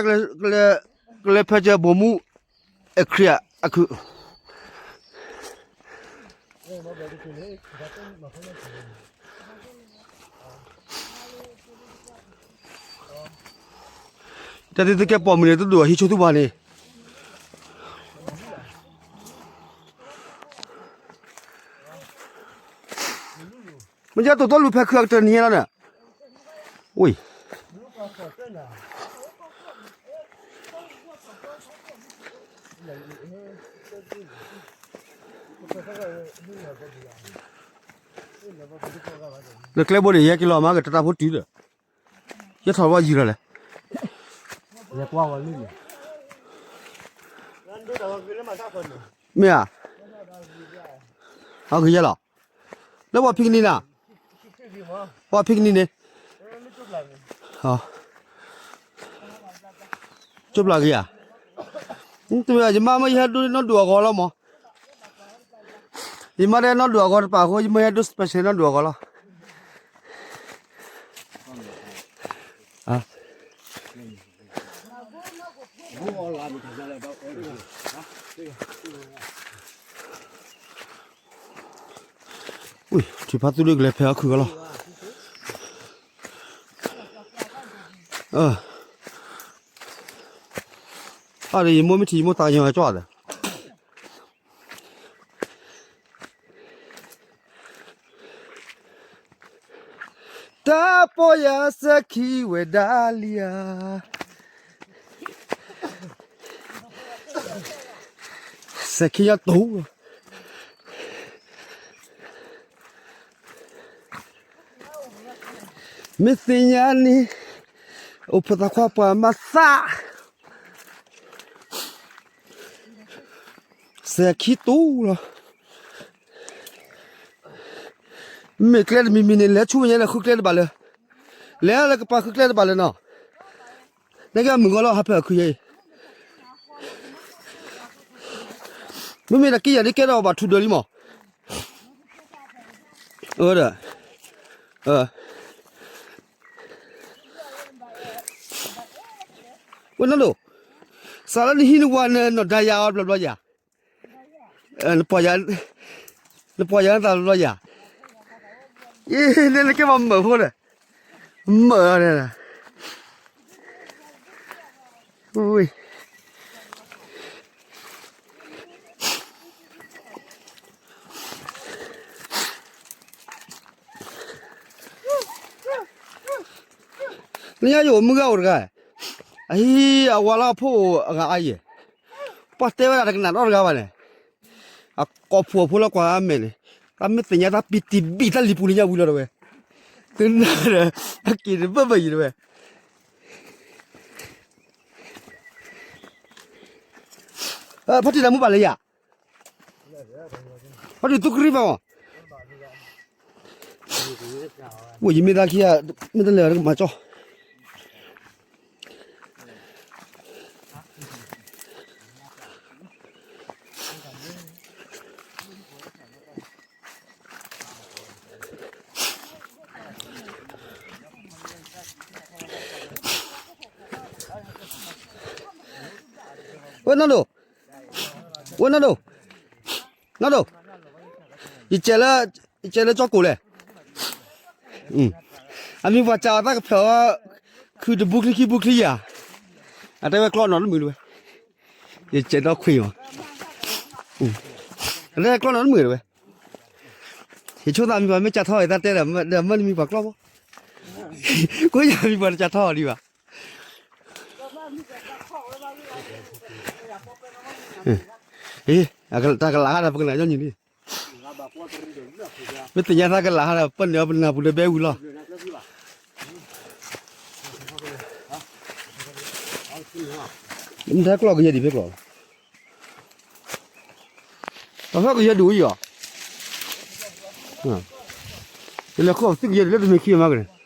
ကလဲၤဖဲကၠၢဘိၣ်မူ အခရံာ်အခုၣ် တၢ်သ့ၣ်သုကဲပိာ်မုၣ်န့ၣ် တဒိၣ်အဟံးဆိသူၣ်ပှၤန့ၣ် မ့ၢ်ယတိၢ်တီလူၤဖဲခုအကတၢၢ်နံၤလီၤန့ၣ်, ဝံၤ လၢကျဲဘိန့ၣ် ယဟဲက့ၤလီၤမး ကတၢ်တၢ်ဖိတုၤဒီး ယထီၣ်ဘၣ်ယံၤလီၤလဲၣ်, မ့ၢ်ဧါ, ဟီဂ့ၤယဲလီၤ, လၢပှၤဖံးကနံၤနၤ, ပှၤဖံးကနံၤန့ၣ်, ကၠိပျၢ်ဂ့ၤဧါ, တမ့ၢ်ယမါမ့ၢ်ယဟဲဒိးနီၢ်ဒိၣ်အဂီၢ်လီၤမး, ယမါတဲနီၢ်ဒိၣ်အဂီၢ်တပာ်အဃိ ယမ့ၢ်ဟဲဒိး special နီၢ်ဒိၣ်အဂီၢ်လီၤ. ထံဖးသူလၢကလဲၤဖဲအခုၣ်ကလီၤ, အဒီးယမိၢ်မ့ၢ်ထံၣ်ယမိၢ်သးကညီၤကၠီဒီး တၢ်ပိာ်ယၤစဲၤခံဝဲဒၣ်လံဧါ, စဲၤခံယၤတူၢ်လီၤ, မ့ၢ်သ့ၣ်ညါန့ၣ်, အိၣ်ဖိသၣ်ခွါပှၤမၤသး စဲၤခံတူၢ်လီၤ, မ့ၢ်ကျဲတမံၤမံၤန့ၣ် လဲၤဆူမဲာ်ညါလၢဃုကျဲတဘၣ်လၢ, လဲၤလၢကပၤဃုကျဲတဘၣ်လၢနီၤ, နကမုၢ်ဂီၤလီၤဟးဖဲအခုၣ်ယဲအံၤ, မ့မ့ၢ်တၢ်က့ယၤဒ်ကဲထီၣ်ဘၣ်ထူဒီးလံမး, အဒီး ဝဲနီၢ်ဒိၣ်, စးလၢနဟံးနဝၤန့ၣ် နီၢ်ဒါယၤအီၤဘျီဘျီယၤ, နပီၢ်ယၤ, နပီၢ်ယၤနသးဘျီဘျီယၤ, အ့ၣ် နကဲမၤမၢၢ်ဖိဒီး, မၢၢ်အီၤန့ၣ်, ဝံၤ လၢညါယအိၣ်မုၢ်ဂၤအိၣ်တဂၤ, အဟံးအဝၤလၢအဖိအိၣ်အဂၤအါယဲၢ်, ပှၤတဲဝဲဒၣ်တကနၣ်ဒီတဂၤဘၣ်န့ၣ်, အကိာ်ဖှိၣ်အဖိလၢကွၢ်အမဲာ်န့ၣ်, တၢ်မ့ၢ်သ့ၣ်ညါတၢ်ပံၤတံၢ်ဘံၣ်တၢ်လံၤပူၤလၢညါဝံၤလီၤတဝဲ, တနၤဒီး အက့ၤတဘၢဘၢယံၤတဝဲ, ဖါတံၢ်တၢ်မူဘၣ်လၢယၤ, ဖါတံၢ်သူကရံၣ်ဘၣ်မး, ဝံၤယမ့ၢ်သးခံဂၤ, မ့ၢ်တလဲၤတကမၤကၠီ ဝဲနီၢ်ဒိၣ်, ဝဲနီၢ်ဒိၣ်, နီၢ်ဒိၣ်, ယကဲလၢ, ယကဲလၢကၠီကိၣ်လဲၣ်, အမံၤပှၤစံးအီၤတၢ်ကဖၢၣ်အီၤ, ခုတဘူးချံခံဘူးချံယၤ, အတဲဝဲကျီနီၢ်တမုာ်တဝဲ, ယကဲဒီခွံအီၤ, အတဲကျီနီၢ်တမုာ်တဝဲ, ယဆိသးမံၤပှၤမ့ၢ်စံးထီၣ်အံၤတၢ်တဲဒီး မ့ၢ်နမံၤပှၤကျီဘၣ်, ကိးယၤမံၤပှၤတစံးထီၣ်အီၤဒံးဘၣ်, တၢ်ကလးဟးဒီးပကနၣ်ညီနုၢ်လံ, မ့ၢ်သ့ၣ်ညါတၢ်ကလးဟးဒီး ပၢၢ်န့ၢ်အီၤပနၢ်ပူၤဒီးဘဲဝံၤလီၤ, မ့ၢ်တၢ်ကျီၢ်ကယဲၢ်ဒံးဖဲကျီၢ်လီၤ, ပှၤဖဲကယဲၢ်ဒံးဝံၤအီၤ, ယလဲၤခိၣ်သုကယဲၢ်ဒံးလၢတမ့ၢ်ခံမးကန့ၣ်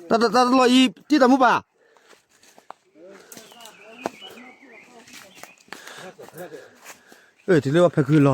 တၢ်တလီၢ်အံၤ တံၢ်တၢ်မူဘၣ်, တုၤလၢဝဲဖဲခုလီၤလံ,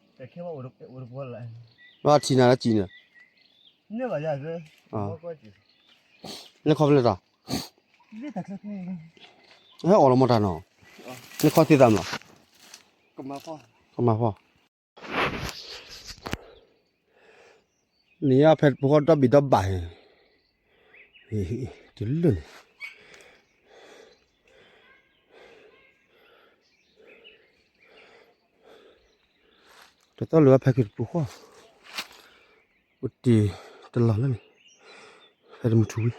ဘၣ်ထံၣ်နၤလၢကံၤန့ၣ်, လၢခီဖျိတၢ်, ဟဲအီၣ်လီၤမီၢ်တၢ်နီၤ, လၢခီသ့ၣ်သးမး, ကမၤဖီၣ်, န့ၣ်ယဖဲတပူၤဃီဒီဘ့ၣ်ဒီဘၣ်, တလၢန့ၣ် တသီလၢၤဝဲဖဲခုးတပူၤဃီ, အိၣ်တ့ၢ်တလီၢ်လၢန့ၣ်, ဖဲတမုၢ်ထူဝံၤ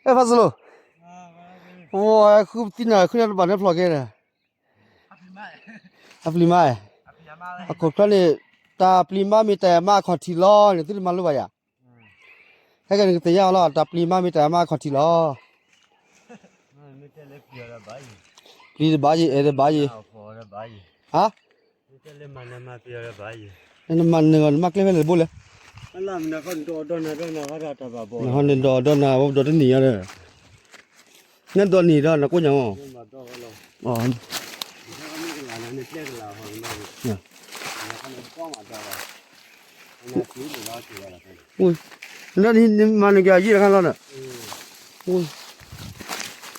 အဲ ဖးစလိၤ, ဝဲ ဃုပသံနၤ ဃုနၤတဘၣ်န့ၣ်ဖျိးကဲန့ၣ်, အပျံၤမး, အခိၣ်ချၢန့ၣ်, တၢ်ပျံၤမးမ့ၢ်တၢ်မးအခီၣ်ထံးလီၤန့ၣ် သုတမၤလိဘၣ်ယၤ, ဟဲကဲနကသ့ၣ်ညါအီၤလီၤ တၢ်ပျံၤမးမ့ၢ်တၢ်မးအခီၣ်ထံးလီၤ, ပျံၤတဘၣ်ယံၤ အဲၣ်တဘၣ်ယံၤ, ဟါ နမၤနၢၤ နမၤကျဲဖဲလဲၣ်တဘိလဲၣ်, နဟီန့ၣ်ဒီးဒီးနၤ ဝဲဒီးတနံၣ်ညါဒီး, နဒီးနံၣ်ဒီးနကိးညါမး, နမၤနၢၤက့ၤအယံၤတခါလီၤဒီး, တနံၤအီၤ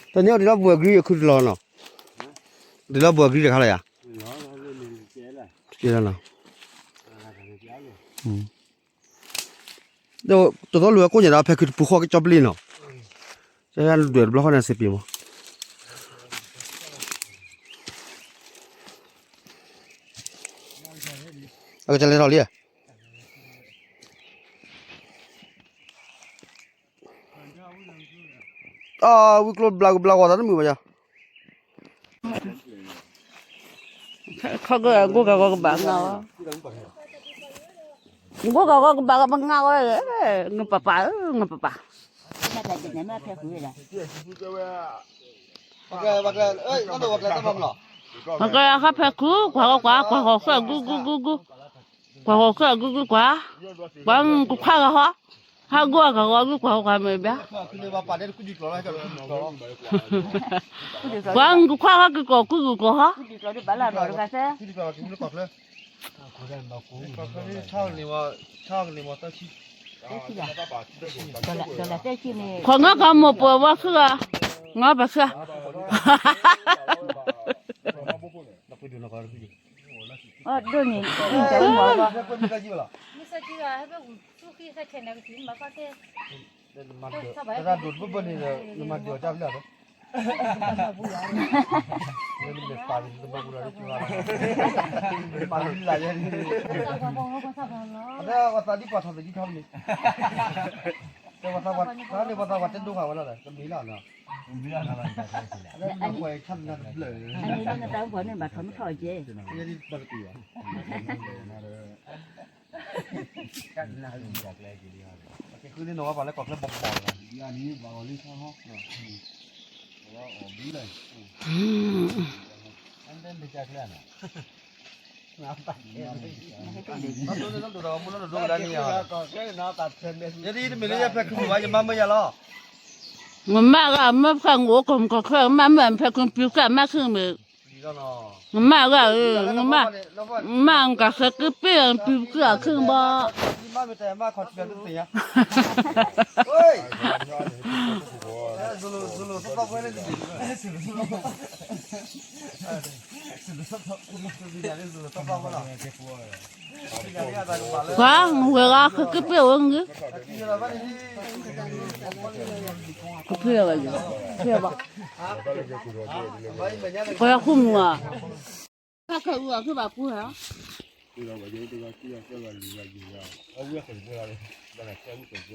ဒ်လီၤဘှဲၤဂရံအခုတလီၤနီၤ, ဒ်လီၤဘှဲၤဂရံတခါလီၤယၤ, တသီလၢၤဝဲကိးညါဒီးဖဲခုးတပူၤဃီကၠီပလ့ၣ်နီၤ, ကဒွဲၣ်တဘျီဃီန့ၣ်စ့ပ့ၤမး, အကလဲၤထီၣ်လံ, အဝံကျိဘျါကဘျါဂီၤသးတမုာ်ဘၣ်ယၤ, ခီကဂိၢ်ဂၤဂီၤကဘၣ်ငါအီၤ, ဂိၢ်ဂၤဂီၤကဘၣ်ဂီၤပငါအီၤ, ငါပပၢ်ဧၢ ငါပပၢ်, ပကဟဲဖဲခုး ကွၢ်ဂီၤကွၢ် ကွၢ်ဂီၤဃၢဂုၢ်ဂုၢ်ဂုၢ်, ကွၢ်ဂီၤဃၢဂုၢ်ဂုၢ်ကွၢ်, ကွၢ်ကခွါဂၤဟီ, ဟးဂိၢ်ဂၤဂီၤဂုၢ်ကွၢ်ဂီၤကွၢ်မ့ၢ်ဘၣ်, ကွၢ်ကခွါဟီက့ၤကီၢ်ကူက့ၤကီၢ်ဟီ, ခွါငါကမိၢ်ပှဲၤဝဲဆူဂၤ, ငါပှၤဆူဂၤ, ဒိၣ်န့ၣ်, ယမ့ၢ်လၢယဖဲခုးဘၣ် ယမၤမၢယၤလီၤ, မ့ၢ်မၢဂၤမ့ၢ်ဖဲခုးပျံၤကၢ်မးခုးမ့ၢ် မ့ၢ်မၢဂၤဧၢ, မ့ၢ်မၢဂၤကစၢ်ကပ့ၢ်ပျံၤကၢ်ခုးဘၣ်, ကွၢ်, ဝဲဂၤကစၢ်ကပ့ၢ်ဝဲဂ့ၤ, ကဖ့ၣ်ဝဲ, ကဖ့ၣ်ဘၣ်, ကွၢ်ဃုမူၤဧါ,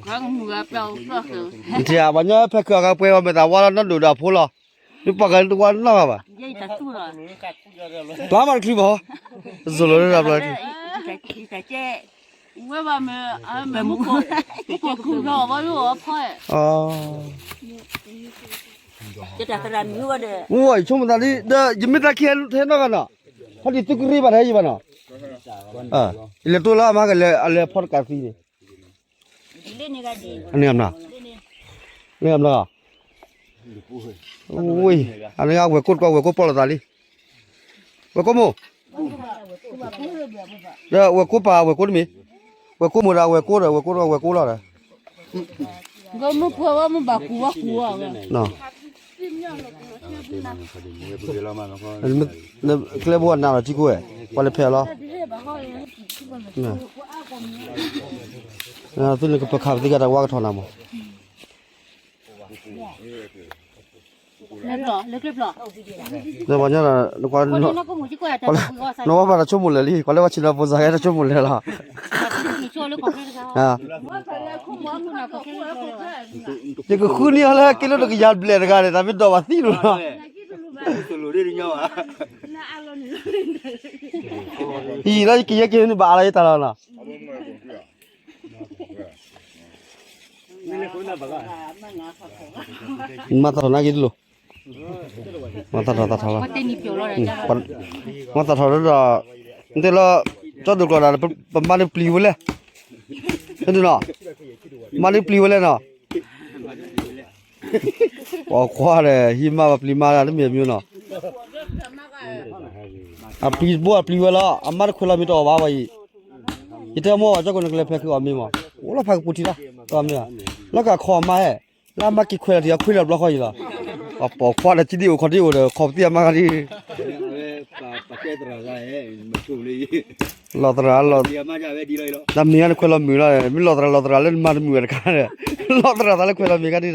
ကမူၤဝဲပျီ, ပှၤညီဖဲခုးအကပှဲၤဝဲမ့ၢ်သးဝါလီၤနီၢ်ဒိၣ်ဒီးဖိလီၤ, မ့ၢ်ပှၤကလၢတဝါနီၢ်ဂၤဘၣ်, ပျၢ်မးတချုးဘၣ်, ယိၤလိာ်လၢတၢ်ပျၢ် ဝဲဘၣ်မ့ၢ် မ့ၢ်မူခိၣ် မူခိၣ်ခုၣ်ဒီးဘၣ်လၢအဖီအဲၣ် မူဝဲယဆိကမိၣ်သးလံ ဒီးယမ့ၢ်သးခံဟဲထဲနီၢ်ဂၤနီၤ, ဖီဒံးသုကရ့ဘၣ်တဟဲယံၤဘၣ်နီၤ, ယလဲၤတိၢ်လၢအမါကလဲၤ အလဲၤဖီတကးသံန့ၣ်, န့ၣ်အမါ, န့ၣ်အမါ, အန့ၣ်ဝဲၢ်ကိၢ်တကီ ဝဲၢ်ကိၢ်ပီၣ်လိာ်သးလံ, ဝဲၢ်ကိၢ်မိၢ်, ဒီးဝဲၢ်ကိၢ်ပၢ်ဝဲၢ်ကိၢ်တမ့ၢ်, ဝဲၢ်ကိၢ်မိၢ်ဒီးဝဲၢ်ကိၢ်ဒီး ဝဲၢ်ကိၢ်တကီ ဝဲၢ်ကိၢ်လီၤဒီး ကျဲဘိနၤလီၤထံကိးဝဲ, ပှၤလဲၤဖဲးအီၤလီၤ, သုနကပခးပသံဂၤတၢ်ဝါကထီၣ်နၤမး, လၢကျဲဖျီၣ်, လၢကျဲဖျီၣ်, ဒီးပှၤညီဒီး နဝဲဘၣ်တၢ်ဆိကမိၣ်လၢာ်လံ ကွၢ်လၢဝဲဆ့ၣ်နီၤဖိစၢ်ဂဲၤတၢ်ဆိကမိၣ်လၢာ်လီၤ, ယကဃုန့ၢ်အီၤလၢက့လိာ်တကယၤဘျဲၣ်တဂၤန့ၣ် တၢ်မ့ၢ်ဒိးဘၣ်သံလိာ်လီၤ, အံၤလၢယကယဲၢ်က့ၤန့ၣ်ဘၣ်အါလၢယတၢ်လီၤနီၤ မၤသးထီၣ်နာ်က့တလိၤ, မၤသးထီၣ်သးထီၣ်လီၤ, မၤသးထီၣ်ဒီး, နတဲလီၤ, ကၠီဒိၣ်ကျီၤဒၣ် ပမၤန့ၢ်ပျံၤဝဲလဲၣ်, မၤန့ၢ်ပျံၤဝဲလဲၣ်နီၤ, ပှၤခွါဒီး ဟံးမါဘၣ်ပျံၤမါဒၣ်တမ့ၢ်မ့ၢ်နီၤ, အပျံၤဘိအပျံၤဝဲလီၤ အမါတခွဲးလီၤမ့ၢ်တအီၣ်ဘၣ်ဝဲအံၤ, ယတဲမိၢ်ဘၣ်ကၠီကိၣ်နကလဲၤဖဲးခုးအီၤမ့ၢ်မး, အိၣ်လီၤဖးကပူၤထံလီၤ, တမ့ၢ်, လီၤကခီအမါဟဲ, လၢအမါက့ၤခွဲးလီၤထံအခွံလီၤဘျီဃီအံၤလီၤ, ပှၤပိာ်ခွါဒီးကံဒံအိၣ်ခီဒံအိၣ်ဒီး ခီပသံအမါဂၤဒ်, လီၤသရၣ်, တၢ်မ့ၢ်ဂၤနခွဲးလီၤမုာ်လီၤ, မ့ၢ်လီၤသရၣ်လီၤသရၣ်လၢနမါတမုာ်ဝဲတခါဒီး, လီၤသရၣ်သးလၢခွဲးလီၤမ့ၢ်ဂၤဒ်တၢ်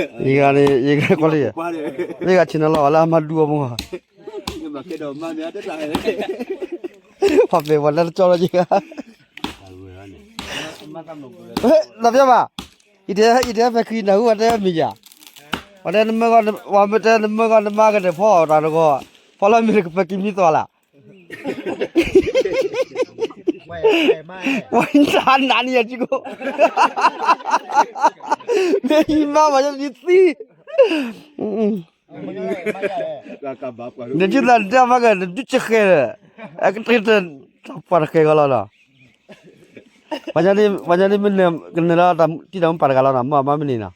ယဂၤန့ၣ် ယဂၤကွၢ်လံ, မ့ၢ်ဂၤဆ့ၣ်နီၤလီၤလၢအမါဒူအမိၢ်, ပှၤပဲာ်ပှၤလၢတကၠီလီၤယဂၤ, နပျဲဘၣ်, ယတဲ ယတဲဖဲခုနၢ်ဟူဝဲတဲမ့ၢ်ယၤ, ဝဲတဲနမၢဂီၢ် ဝဲတဲနမၢဂီၢ်နမါကတဲဖီအီၣ်တၢ်တဂီၢ်, ဖီလီၤမ့ၢ်တကပၤကံမံသီလၢ် ဝဲတၢ်နးန့ၣ်ယၤကၠူကိၣ်, မ့ၢ်ဟံးမါမးယသံ, နကသးတဲမးက နဒုးကဃဲၤဒီး, အကတၢၢ်တၢ်ပှၤတဃဲၤဂီၤလီၤနီၤ, ပှၤညါန့ၣ်မ့ၢ်ကနၢၤလၢတၢ်တံၢ်တၢ်မူပၢ်တဂၤလီၤနီၤ, မ့ၢ်အမါမ့ၢ်န့ၣ်နီၤ, တၢ်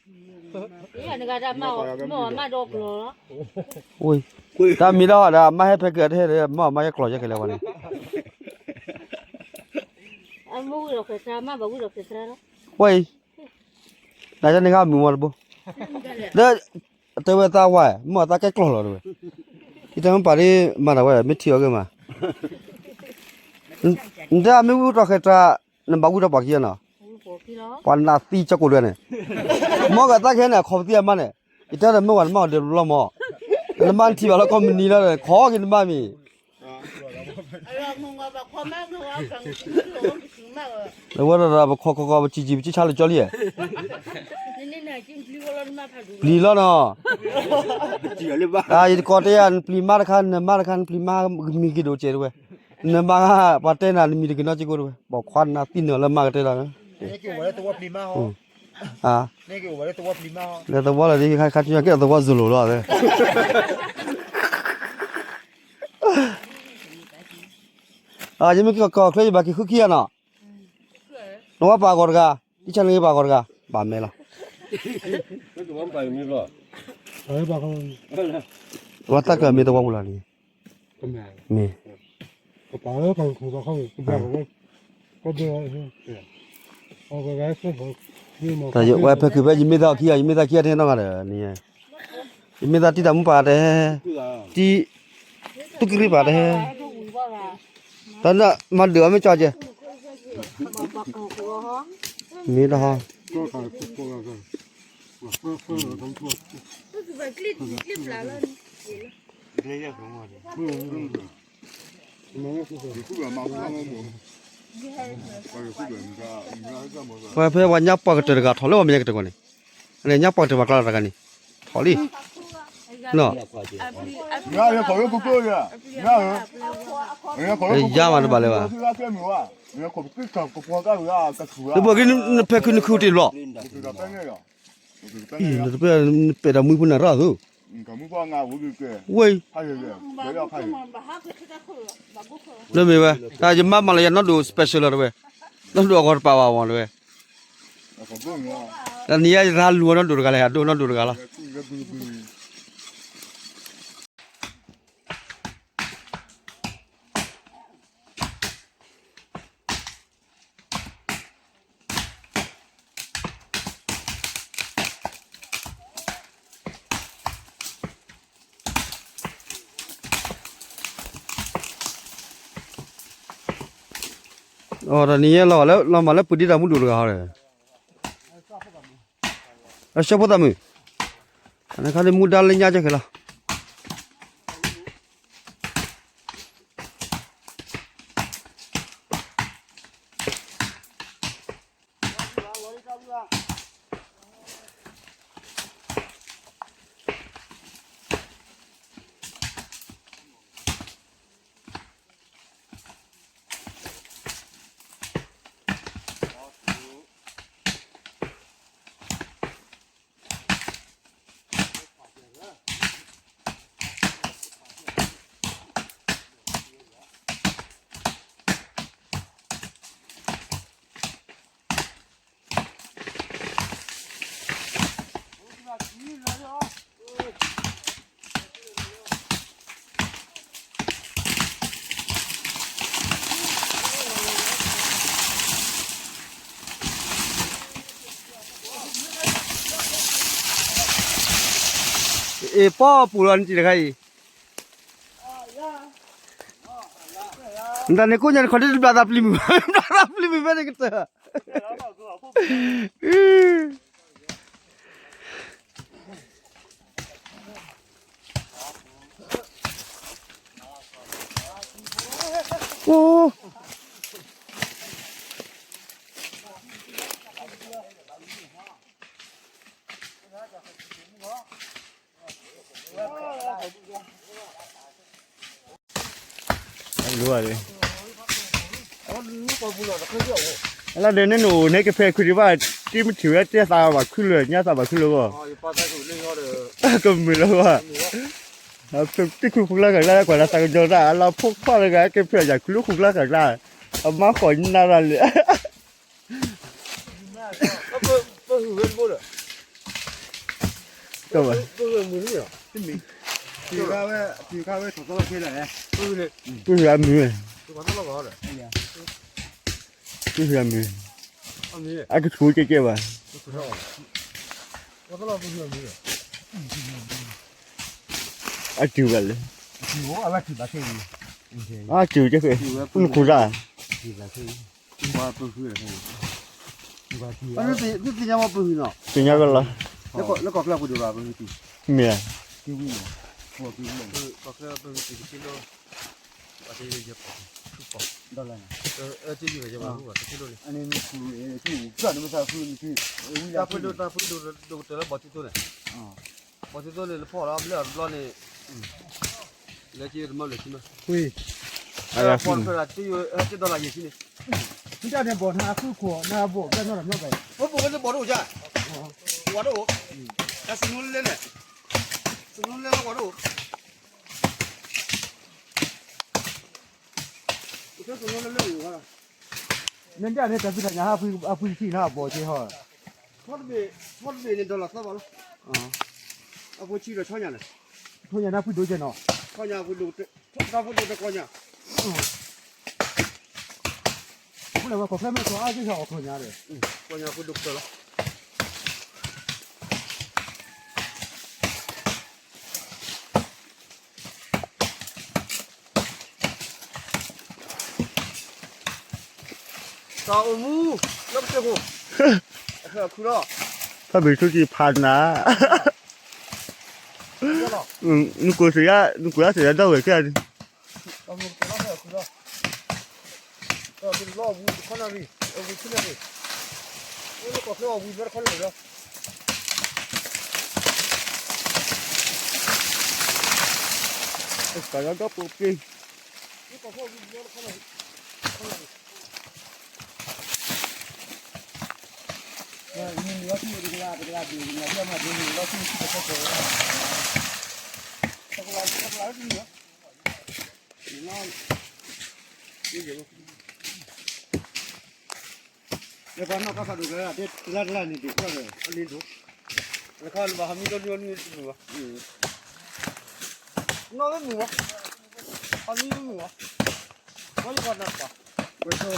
မ့ၢ်ဒီးဒီး အမါဟဲဖဲကၢၤတဟဲ မ့ၢ်အမါယဲကျီၢ်ယဲခဲလၢာ်ဝဲန့ၣ်, ဝဲအံၤ, နၤန့ၣ်ဂၤမုာ်မးတဘိ, ဒီး တဲဝဲသးဝဲ မ့ၢ်အသးကဲကျီၢ်လီၤတဲဝဲ, ယတၢ်မ့ၢ်ပာ်ဒ်မၤတၢ်ဝဲ မ့ၢ်ထံၣ်အီၤဂ့ၤမး, နတဲမ့ၢ်ဝံၤတီၢ်ဃဲၤတၢ်, နဘၣ်ဝံၤဒီးပှၤခံဂၤနီၤ, ပှၤနးသံကၠီကိၣ်ဒၣ်န့ၣ်, မ်ကသးခဲန့ၣ် အခီပသံအမါန့ၣ်, ယတဲဒီးမ့ၢ်ဝဲနမါအီၤဒဲးတဘျီမး, နမါနထံၣ်ဘၣ်လၢကီၢ်မုၢ်နံၤလီၤဒီး ခီက့ၤနမါမံၤ အဝဲဒီးပခီခီခီ ပစံၣ်စံၣ်ပစံၣ်ဆါလၢကၠီလံဧါ, ပျံၤလီၤနီၤ, ယတကိးတဲယၤ နပျံၤမါတခါ နမါတခါ နပျံၤမါမံၤက့ၤဒိၣ်ကဲးတဝဲ, နမါ ပှၤတဲနၤ နမံၤတဂ့ၤနီတစဲးကိးတဝဲ ပိာ်ခွါနၤသံနၢၤလၢမါကတဲလီၤ, လဲၤသဝီလၢာ်ဒ် ခါဆူညါကဲသဝီစၢ်လိာ်လီၤ, ယမ့ၢ်က့ၤကီၢ်ချၢ ယဘၣ်က့ၤဃုခံဂၤနီၤ, နဝဲပာ်ဂီၤတဂၤ, တံၢ်ဆါနဂ့ၤပာ်ဂီၤတဂၤ, ဘၣ်မဲာ်လီၤ, ဝဲတၢ်ကမ့ၢ်သဝီပူၤလီၤန့ၣ်, မ့ၢ်, တၢ်ယဝဲဖဲခုးဖဲ ယမ့ၢ်သးအီၤခံဂၤ ယမ့ၢ်သးခံဂၤတဟဲနီတဂၤဒီးန့ၣ်, ယမ့ၢ်သးတံၢ်တၢ်မူပၢ်တဟဲ, တံၢ်, သုကရံၣ်ပၢ်တဟဲ, တၢ်မၤဒုးအီၤမ့ၢ်ကၠီကဲ, မ့ၢ်တဟီ, ပှၤဖဲပှၤညါပှၢ်ကတၢၢ်တဂၤထီၣ်လၢပှၤမဲာ်ညါကတၢၢ်ဂီၢ်န့ၣ်, ညါပှၢ်ကတၢၢ်ပှၤကျါလီၤတဂၤန့ၣ်, ထီၣ်လံ, နီၤ, ယါမးတဘၣ်လၢၤဘၣ်, နဘၣ်က့ၤနဖဲခုနခုတ့ၢ်ဘျီ, နတပ့ၢ်နပဲာ်တၢ်မှံဖိနၢ်ရၣ်သိး, ဝဲ, လၢမ့ၢ်ဝဲ တၢ်ယမါမၤလီၤယၤနီၢ်ဒိၣ် special လီၤတဝဲ, နီၢ်ဒိၣ်အဂီၢ်တပာ်ဘၣ်မးတဝဲ, တနံၤအံၤယသးလူၤအီၤနီၢ်ဒိၣ်တဂၤလဲၣ် အဒိၣ်နီၢ်ဒိၣ်တဂၤလီၤ. အိၣ်တနံၤညါလီၤလၢလီၤမၤလၢပှၤဒ်တၢ်မူဒိၣ်တဂၤဟီဒီး, အဆၢဖိသၣ်မုၣ်, နခါန့ၣ်မူဒါလၢညါကဲခဲလီၤ. အ့ၣ် ပီၢ်ပူၤလီၤနတံၤတခါအံၤ, နတၢ်န့ၣ်ကိးညါတခီဒ်တဘျီသးပျံၤမုၢ်, ဘျီသးပျံၤမုၢ်ဖဲန့ၣ်ကတၢၢ် လၢဒ်န့ၣ်နအိၣ်န့ၣ်ကဖဲခုဒံးဘၣ်, တံၤမထံၣ်ဝဲတဲသးဘၣ်ခုလၢာ် ညါသးဘၣ်ခုလၢာ်ဂီၢ်, ကမုာ်လၢဂီၢ်, တံၤခုၣ်ဖိကျါခၢၣ်ကျါ ကွၢ်လၢသးကညီၤတၢ် အလီၤဖိခွါတဂၤကဖဲယၤခုလၢခိၣ်ကျါခၢၣ်ကျါ, အမါဃီၤနၤတၢ်လၢ ပဟုၣ်ဝဲတဘိဒီး, ပဟုၣ်အမုၢ်, ပဟုၣ်အမုၢ်, ပဟုၣ်အမုၢ်, အတုၤဘၣ်လၢ, အတုၤကဲ, နခိၣ်တၢ် ပှၤပဟုၣ်, ပသ့ၣ်ညါဝဲပဟုၣ်နီၤ, သ့ၣ်ညါကလီၤ, လၢကီၢ်ချၢပဒိၣ်ဘၣ်ပဟုၣ်တံၢ်, မ့ၢ်, ကီၢ်ချၢပဟုၣ်တံၢ်တက့ၢ်လီၤ, တၢ်ဖုဒိၣ်တၢ်ဖုဒိၣ်ဒိၣ်ကတၢၢ်လၢဘီၣ်ထံသိန့ၣ်, ဘီၣ်ထံသိန့ၣ် လၢဖီၣ်လီၤဘျၢၣ်တဘျီန့ၣ်, လၢကမၢလၢခံမး, ပှၤဖၢဒီးတၢ်လၢယဲၢ်ဆံန့ၣ်, မ့ၢ်တၢ်န့ၣ်ဘီၣ်နၤအခုခိၣ်နၤဘီၣ်ကဲနီတမံၤဘၣ်, ပဘိၣ်ဝဲလၢဘီၣ်တအိၣ်ကၢ်, ဝါတအိၣ်, တၢ်စနိလၢလဲၣ်, စနိလၢလၢဝါတအိၣ် နတၢ်န့ၣ် တၢ်ဖံးတၢ်ညၣ်ဟးအပှံၤထံၣ်နီၤ အဘီၣ်က့ၤဟီ, ထီတဘ့ၣ်, ထီတဘ့ၣ်န့ၣ် ဒီလၣ်သၢဘၣ်လီၤ, အဖိဆံဒီးဆီညၣ်န့ၣ်, ဆီညၣ်န့ၣ်ဖုဒိၣ်ကဲနီၤ, ဆီညၣ်ဖုဒိၣ်, တၢ်ဖုဒိၣ်တကီၢ်ညါ, ဖုလၢဝဲကီၢ်ဖဲမ့ၢ်ကီၢ်အါက့ၤဟီအီၣ်ခီညါဒီး, ကီၢ်ညါဖုဒိၣ်ကတၢၢ်လီၤ. တၢ်အိၣ်မူ, လၢပတဲဖိ, အခုလီၤ, ဖးဘ့ၣ်ဆူကံဖးနၤ, နကိးသ့ၣ်ညါ, နကိးသ့ၣ်ညါဒီဝဲၢ်ခဲ, လီၤဝံၤတခီနၣ်ရံၣ်, ဝံၤဆူနၣ်ရံၣ်, လၢကီၢ်ချၢအီၤဝံၤမ့ၢ်တခီနၣ်ရံၣ်လီၤ. ကလီဒီပက့ၢ် လၢပှၤနီၢ်ကီၢ်ဖးဒိၣ်ကဲ တလါတလါန့ၣ် ဒိၣ်ကီၢ်လၢ အလံဒိၣ် လၢခါလၢဘၣ်ဟးမံဒီလံအီနံတမုာ်ဘၣ် နီၢ်မ့ၢ်မုာ်ဘၣ် ဟးမံမ့ၢ်မုာ်ဘၣ် ဘၣ်ယကီၢ်နၢ်ပၢ် ဝဲဆိ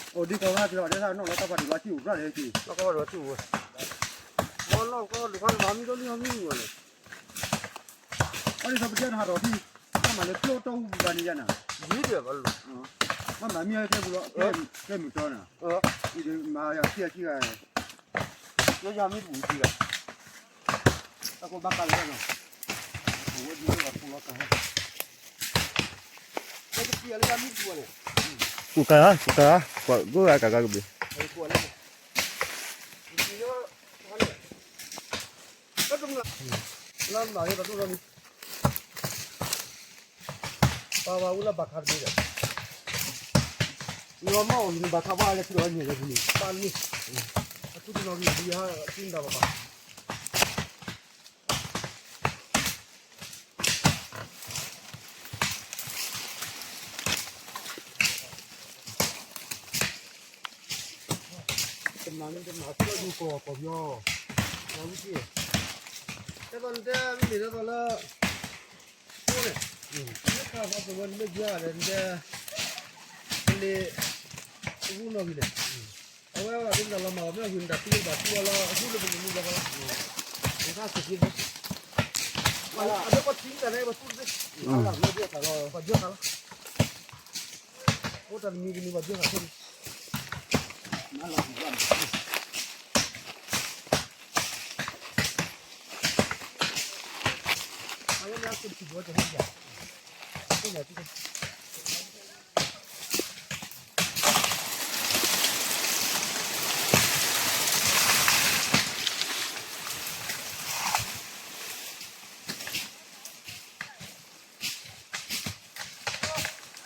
အိၣ်ဒံကီၢ်ဂၤကလီၤ ဒ်သးနီၢ်လီၤတၢ်ပှၤဒိၣ်ဘၣ်စံၣ်အိၣ်ကြၢးလဲၣ်က့ၤ နီၢ်ကီၢ်ဖးဒိၣ်စံၣ်အိၣ်ဝဲ ဘၣ်နီၢ်ကီၢ်ဒိၣ်ခါလၢဘၣ်ဟးမံဒီလံအီနံမုာ်ဘၣ်န့ၣ် အန့ၣ်သပတဲနဟးထီၣ်ထံ ဘၣ်မၤလၢကျိတီၢ်ဟူဘၣ်န့ၣ်ယါနၤ ယံၤဒီးဘၣ်လီၤ ဘၣ်မၤမံအကျဲပူၤလီၤ ကျဲမုၢ်တီနၤ အံၤဒ်မၤယၤခံအခံဂၤ ယယမံပူၤတံၢ်ဂၤ တၢ်ကိးဘၣ်ကါလၢနီၤ အဝဲဒ်လၢဘၣ်ဖိလီၤကါ လၢတပံၤအလၢယမံပူၤန့ၣ် ကူၣ်ကါ ကူၣ်ကါ ကွၢ်ဂိၢ်ဂၤကါကါကဘ့ၣ် ကွၢ်လၢ လၢမၤလၢတၢ်တိၢ်နီၢ်မံ ပှၤဝဲအိၣ်လၢဘၣ်ခါတဘ့ၣ်ဒီး နမ့ၢ်အိၣ်လၢဘၣ်ခါပှၢ်လဲၤထံၣ်ဒီးန့ၣ်လဲၤပူၤန့ၣ် ပၢ်န့ၣ် အသူတနီၤဂံၢ်ဒံးဟါ အသူနဒၣ်ပှၤပၢ် တမၤန့ၣ်တမၤ ကၠီယူကီၢ်ကီၢ်ပယီၤ လၢဝံၤက့ၤ တဲသိးနတဲမ့ၢ်တဲသိးလၢ ဃိန့ၣ် မ့ၢ်ခါသီပဝဲနမ့ၢ်ယွၤဒီးနတဲ ကလ့ အဂူနီၢ်ဂံၢ်န့ၣ် အဝဲဒၣ်ဒ်မတၤလီၤမၢ်အီၤ မ့ၢ်အဂ့ၤမတၤသံဘၣ်သူအီၤလီၤ အသူလၢပကမူလီၤ နခါစူၢ်က့ၤဘၣ် အဝဲပှၤထံကတၢၢ်န့ၣ် ပသူတသ့ ပှၤယွၤသးလီၤ အိၣ်တၢ်တမံၤတမံၤပှၤယွၤသးဆိန့ၣ် ပှၤကသူဝဲပှၤမုၢ်ရၣ်ဒီး သူဝဲတခိၣ်နီၤ မ့ၢ်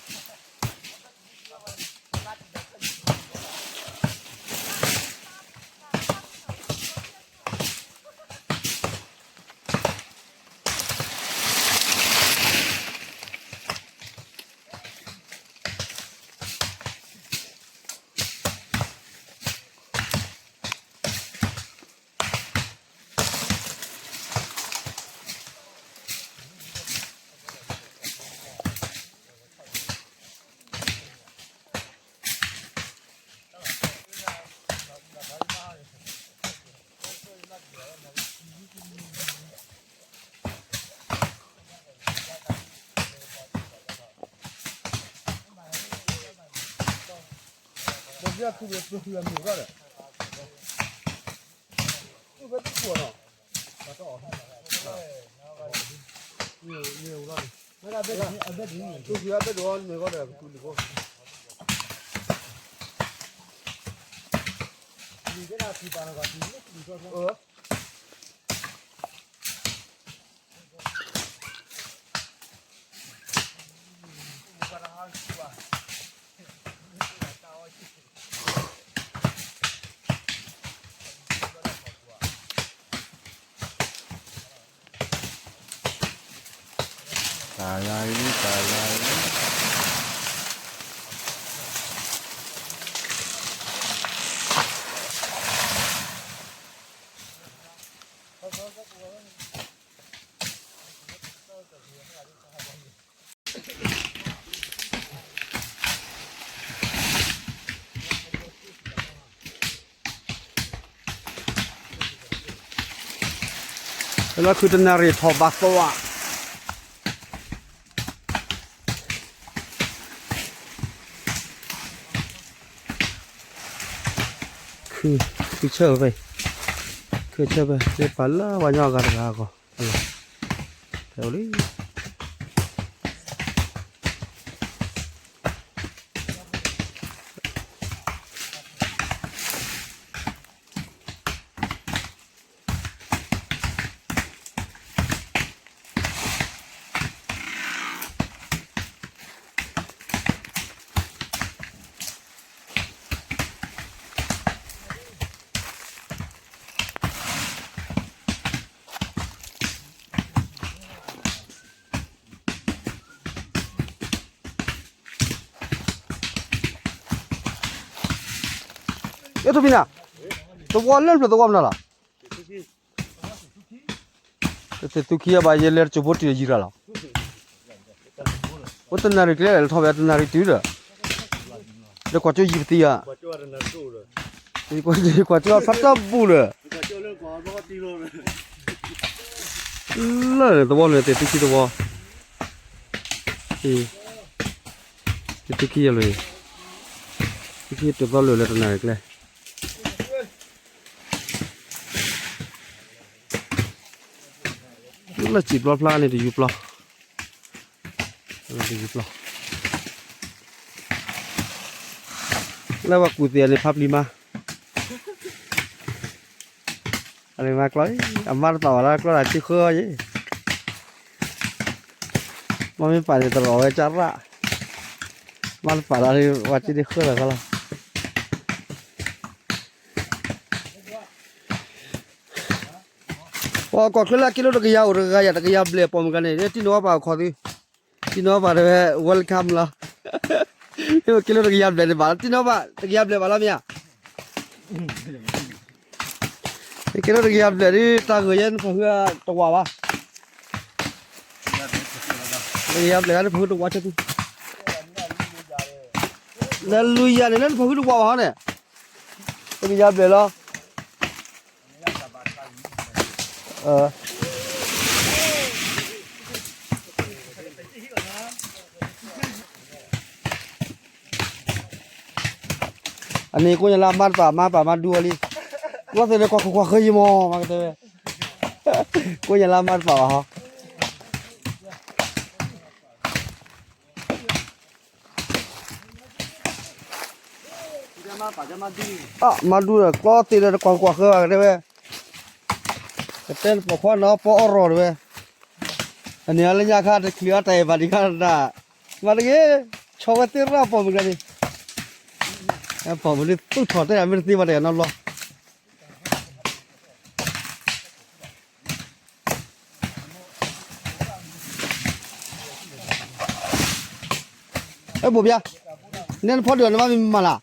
ဝဲန့ၣ် သူဝဲအဘဲဒိၣ်န့ၢ်ဂီၢ်ဒီးကသူလံၤဖိ လံၤကဲဒၣ်သူပာ်လီၤကသူလံၤဖိ တၢ်လၢလံ တၢ်လၢလံ လၢခုတနၣ်ရံၣ်ထီၣ်ဘၣ်သဝဲ ခု ခုဆၢဝဲ ခုဆၢဝဲ လၢပှၤလၢပှၤညီအဂၤတဂၤအဂီၢ် ဖဲအိၣ်လံ ပှၤကသူဝဲ ထူၣ်ဖံနၤ, သဝီလၢပျၢၤသဝီမနုၤလီၤ. တသ့ၣ်သူခံအဘၣ် ယလဲၤတစိၢ်ဖိတံၢ်ယံၤရၤလီၤ. အိၣ်တနၣ်ရံၣ်ကျဲလဲၤထီၣ်ဝဲတနၣ်ရံၣ်တုၤဒီး, ဒီးကွၢ်ကၠိယံၤပသံဧါ, ကွၢ်ကၠိဖးတၢ်ဘူၣ်ဒီး, လၢသဝီန့ၣ် သ့ၣ်သူခံသဝီ, သ့ၣ်သူခံယလွံၢ်, သူခံတသီလၢာ်လၢတနၣ်ရံၣ်ကျဲ လၢစံာ်ပျီဖျါန့ၣ်တယူၤပျီ, တယူၤပျီ, လၢပှၤကူၣ်သ့ၣ်န့ၣ် ဖးပျံၤမး, အမါကျီ, အမါတပာ်ဝဲဒၣ်ကျီတၢ်စုဃၢယ့ၣ်, မ့မ့ၢ်ပာ်န့ၣ်တရီၣ်ဝဲကၢ်ရၣ်, မါတပာ်လီၤ ဝဲက့ၤဒ်ဃၢလီၤကီလီၤ. ပှၤကွၢ်ချၢလၢအက့လိတကယၤအိၣ်တဂၤယၤ တကယၤဘျဲၣ်ပိာ်မုၣ်ဂၤန့ၣ် တံၢ်နီၢ်ပၢ်အိၣ်ခိးသု, တံၢ်နီၢ်ပၢ်တဲဝဲ welcome လီၤ. က့လိတကယၤဘျဲၣ်န့ၣ်ဘၣ် တံၢ်နီၢ်ပၢ် တကယၤဘျဲၣ်ဘၣ်လီၤမ့ၢ်ဧါ. က့လိတကယၤဘျဲၣ်ဒ် တၢ်ဂၢၢ်ယဲနဖီၣ်ဃုတဝးဘၣ်, တကယၤဘျဲၣ်ဂၤနဖီၣ်ဃုတဝးဆၢသု, လၢလူၤယၤန့ၣ် လၢနဖီၣ်ဃုတဝးဘၣ်ဟီန့ၣ်, တကယၤဘျဲၣ်လီၤ. အန့ၣ်ကိးညါလၢအမါတပာ် မါပာ်မါဒူအီၤလံ, လီၤသ့ၣ်န့ၣ် ကွၢ်ခိၣ်ကွၢ်ဃၢယံၤမး မါကတဲဝဲ, ကိးညါလၢအမါတပာ်ဘၣ်ဟီ. မါဒူဒီး ကျီသ့ၣ်ဒီး တကွၢ်ကွၢ်ဃၢဘၣ်ကတဲဝဲ, ကတဲပိာ်ခွါနီၤ ပီအီၣ်ရီၣ်တဲဝဲ, အန့ၣ်အီၤလၢညါခါ တချုးအီၤတၢ်အဲၣ်ဘၣ်ဒံးခါတဒၣ်, မၤတဂ့ၤ, ဆီဝဲသ့ၣ်ရၣ်ပိာ်မုၣ်ကျါန့ၣ်, ပိာ်မုၣ်ဒ်သူၣ်ထီၣ်တဲဒၣ်မ့ၢ်တသ့ဘၣ်တဂၤနီတဘျီ အဲ ဘိၣ်ဘျါ, နဲနဖီဒုးအီၤ နမါမ့ၢ်မၤလၢ်,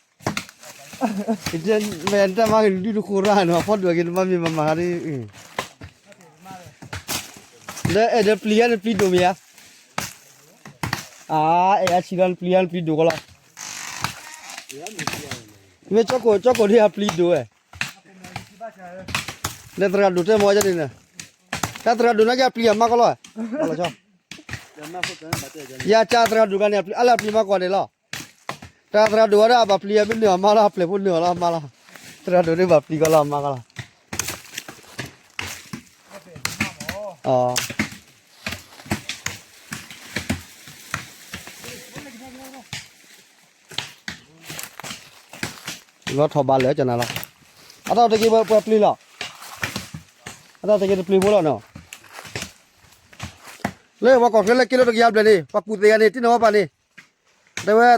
မ့ၢ်တၢ်မါကဒုတဃိရၣ်နီၤ ဖီဒုးအီၤက့ၤ နမါမ့ၢ်မၤမၤဒ်, ဒီးအဲၣ်ဒိးပျံၤဧါ နပျံၤဒိၣ်မ့ၢ်ဧါ, အါ အဲၣ်အါဆံးလီၤ နပျံၤဧါ နပျံၤဒိၣ်ကီလီၤ, မ့ၢ်ကၠီကိၣ် ကၠီကိၣ်ဒ်အပျံၤဒိၣ်ဝဲ, ဒီးသရၣ်ဒိၣ်တဲမ့ၢ်ဒ်န့ၣ်, တၢ်သရၣ်ဒိၣ်နာ်က့အပျံၤအမါကီလီၤ, ယၤကၢ်သရၣ်ဒိၣ်ဂၤန့ၣ် အလၢအပျံၤမါကီၢ်န့ၣ်လီၤ, တၢ်သရၣ်ဒိၣ်ဝဲဒၣ်အဘၣ်ပျံၤအမ့ၢ်နုာ်အမါလီၤ အပျဲၢ်ဖိနုာ်အီၤလီၤအမါလီၤ, သရၣ်ဒိၣ်န့ၣ်ဘၣ်ပျံၤကီလီၤအမါကီလီၤ, လီၤထီၣ်ဘၣ်လၢကနၤလီၤ, အတၢ်တက့ၢ်ပှၤပျံၤလီၤ, အတၢ်တက့ၢ်တပျံၤဖိလီၤနီၤ, လၢပှၤကီၢ်ချၢလၢက့လိာ်တကယၤဘျဲၣ်န့ၣ် ပှၤကူၣ်သ့ဂၤန့ၣ် တံၢ်နီၢ်ပၢ်န့ၣ်, တဲဝဲ, တ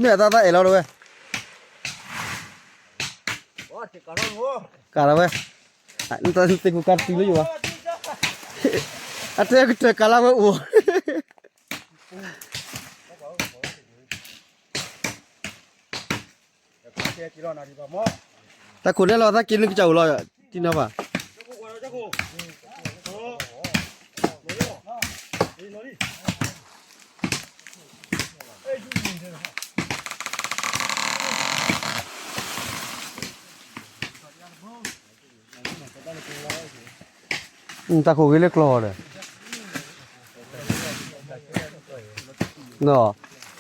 မ့ၢ်အသးသးအဲၣ်လီၤတဲဝဲ ကးလီၤဝဲ, သ့ၣ်ကူၣ်ကးတတုၤလၢယိာ်ဘၣ်, အတဲကတၢၢ်ကးလီၤဝဲအိၣ်, တၢ်ခိၣ်နဲလီၤသးက့ၤနုာ်ကစၢ်အိၣ်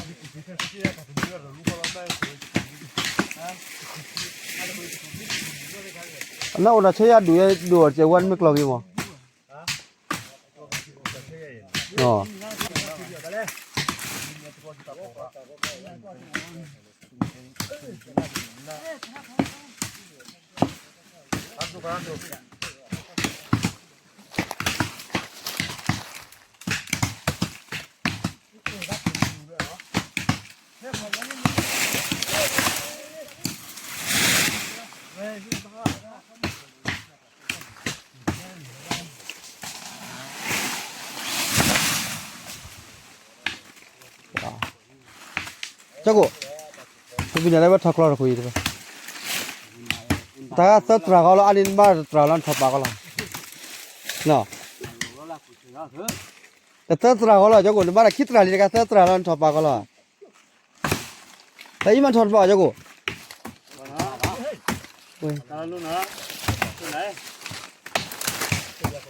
လီၤ, တံၢ်နီၢ်ပၢ် တၢ်ခိၣ်ဂ့ၤလၢကျီဒီး, အနၢ်အိၣ်ဒီးဆၢယၤဒိၣ်ယဲဒိၣ်အီၤ ကဲဝဲနမ့ၢ်ကျီဂ့ၤမး, ကၠီကိၣ်, ပနၢ်လၢဝဲထီၣ်ကျီတခိၣ်အံၤတဘၣ်, တၢ်သၢတြၢ်ဃီလီၤ အါန့ၢ်နမါတတြၢ်လီၤ နထီၣ်ပာ်ကီးလီၤ, တသၢတြၢ်ဃီလီၤ ကၠီကိၣ် နမါတၢ်ခံတြၢ်လံတခါ သၢတြၢ်လီၤ နထီၣ်ပာ်ကီးလီၤ, တၢ်အံၤမးထီၣ်တပာ် ကၠီကိၣ်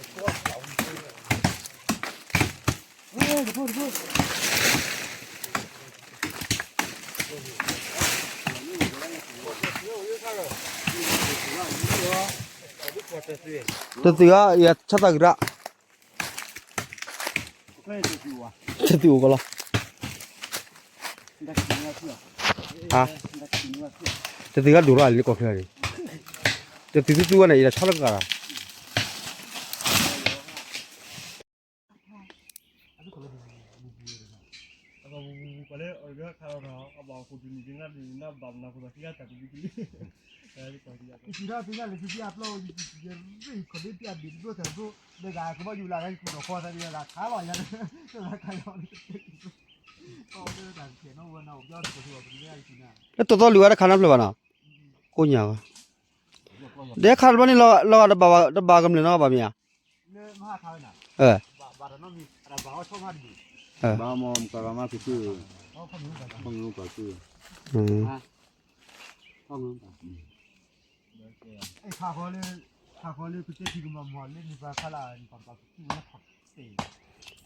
တသုးအီၤ ယဆၢသးဂုၤရၣ်, တသုးအိၣ်ကီးလီၤ, တသုးကဒိၣ်ထီၣ်လံကီၢ်ချၢန့ၣ်, တသုးသူသူဝဲန့ၣ် ယတၢ်ဆီတကးဒီး လၢတိၢ်သီလုၢ်ဝဲတခါနီတဖျၢၣ်ဘၣ်နီၤ, ကိးညါဝဲ, ဒဲခါတဘျီန့ၣ် လီၤဂာ်တဘၣ်ကမျၢၢ်နီတဂၤဘၣ်မ့ၢ်ဧါ, ဘၣ်မၤကရၤမါသုး, ကၠ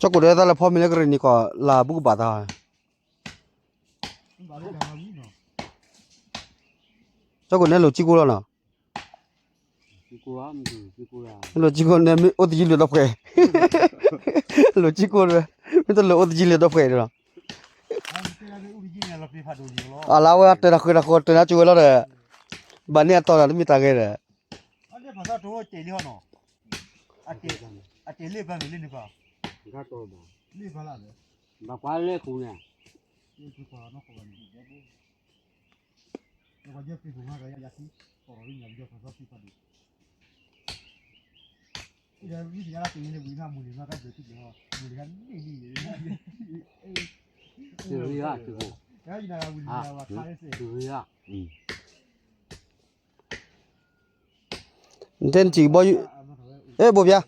ီကိၣ် ဒ်သိးလၢဖီမ့ၤလၢကရ့ၣ်နံၤကီၢ် လၢအဘူးကဘၣ်သး, ကၠီကိၣ်န့ၣ်လိၣ်ကၠံကိလီၤနီၤ, လိၣ်ကၠံကိန့ၣ် မ့ၢ်အိၣ်သယုၢ်လၢဒီဖှဲး, လိၣ်ကၠံကိ, မ့ၢ်တလိၣ်အိၣ်သယုၢ်လၢဒီဖှဲးဒီးလီၤ, အလၢအဝဲတၢ်တၢ်ဃုာ်တၢ်ဃုာ်တၢ်နါကၠိဝဲလီၤဒီး, ဘၣ်န့ၢ်အတီၢ်တၢ်တမ့ၢ်တၢ်ဂ့ၤဒီး ဘၣ်ကွၢ်လၢဃုာ်န့ၣ်, နတဲနစံးကဘီ, အဲ ဘိၣ်ဘျါ,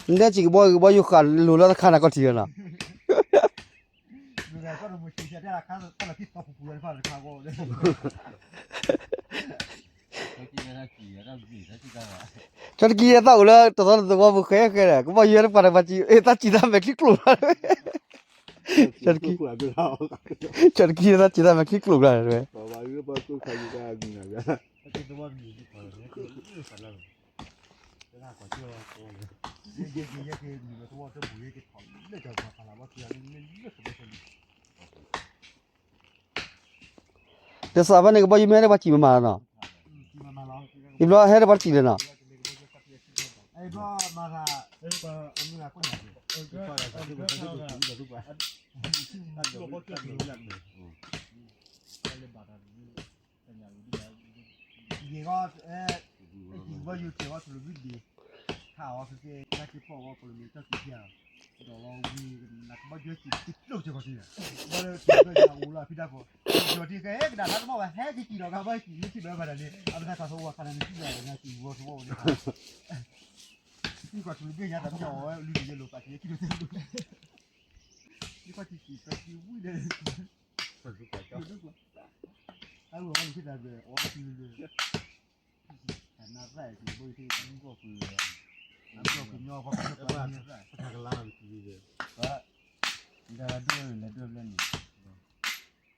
နတဲနစံးကဘီကဘီယူၤဃာ်လိၤလၢတခါနၤကီၢ်ထံးလီၤနီၤ, ကၠီတကံသးအိၣ်လၢတသီတသဝီပူၤဃဲဃဲဒီး ကဘီယူၤတပှၢ်တပှၢ်စံး အဲ သးစံးသးမဲာ်ချံကျိၣ်ဘျါ, ကၠီတကံ, ကၠီတကံသးစံးသးမဲာ်ချံကျိၣ်ဘျါ, ဒီးစးဖဲန့ၣ် ကဘီယူၤမ့ၢ်ဟဲဒၣ်ပှၤစံးမၤမၤလီၤနီၤ, ယဘျီဟဲဒၣ်ပှၤစံးလဲၣ်နီၤ, ယဲၢ်ဂီၢ်, ကဘီယူၤကဲၤဂီၢ်တလူၤဘံၣ်ဒံး, ခးအီၤကကဲၤ တၢ်က့ၤဖီၣ်ဝဲကလူၤမ့ၢ်တၢ်က့ၤဖျါ, ဒီးလီၤဝံၤ, နကဘီယူၤစံးတကျိၣ်စ့ၢ်ကီးစံး, ဘီလၢကကဲၤဂီၢ်ယၤအိၣ်လီၤဖံတၢ်ဖိ, ကၠီၤထံကဲကဒၣ်တၢ်တမီၢ်ဝဲ ဟဲက့ၤစံးဒီးကဘီစံး မ့ၢ်စံးဘၣ်ဘၣ်ဒၣ်န့ၣ် အမတၤခးသဝီခးနၤန့ၣ်စံးဘၣ်နၤစံးဝီသဝီန့ၣ်, စံးကီးတလူၤဘံၣ်ညါတၢ်မ့ၢ်အီၤဝဲ လုၢ်ယဲလိာ်ပာ်က့ၤခံဒိၣ်သဲဒိၣ်, စံးကီးစံးစံးပၢ်စံးဝံၤဒီး အဝဲအီၤလံၤဖံတၢ်ဘျဲၣ် အီၤလံၤဖံလၢ တၢ်နါရၢၣ်အံၤ ဘိယုၢ်သ့ၣ်ကီၢ်ပူၤ, အကီၢ်ပူၤညီ ပှၤကလါ, ဒ်ဒိၣ်လဲၤဒိၣ်ဘျဲၣ်န့ၣ်, ဒိၣ်ဝဲ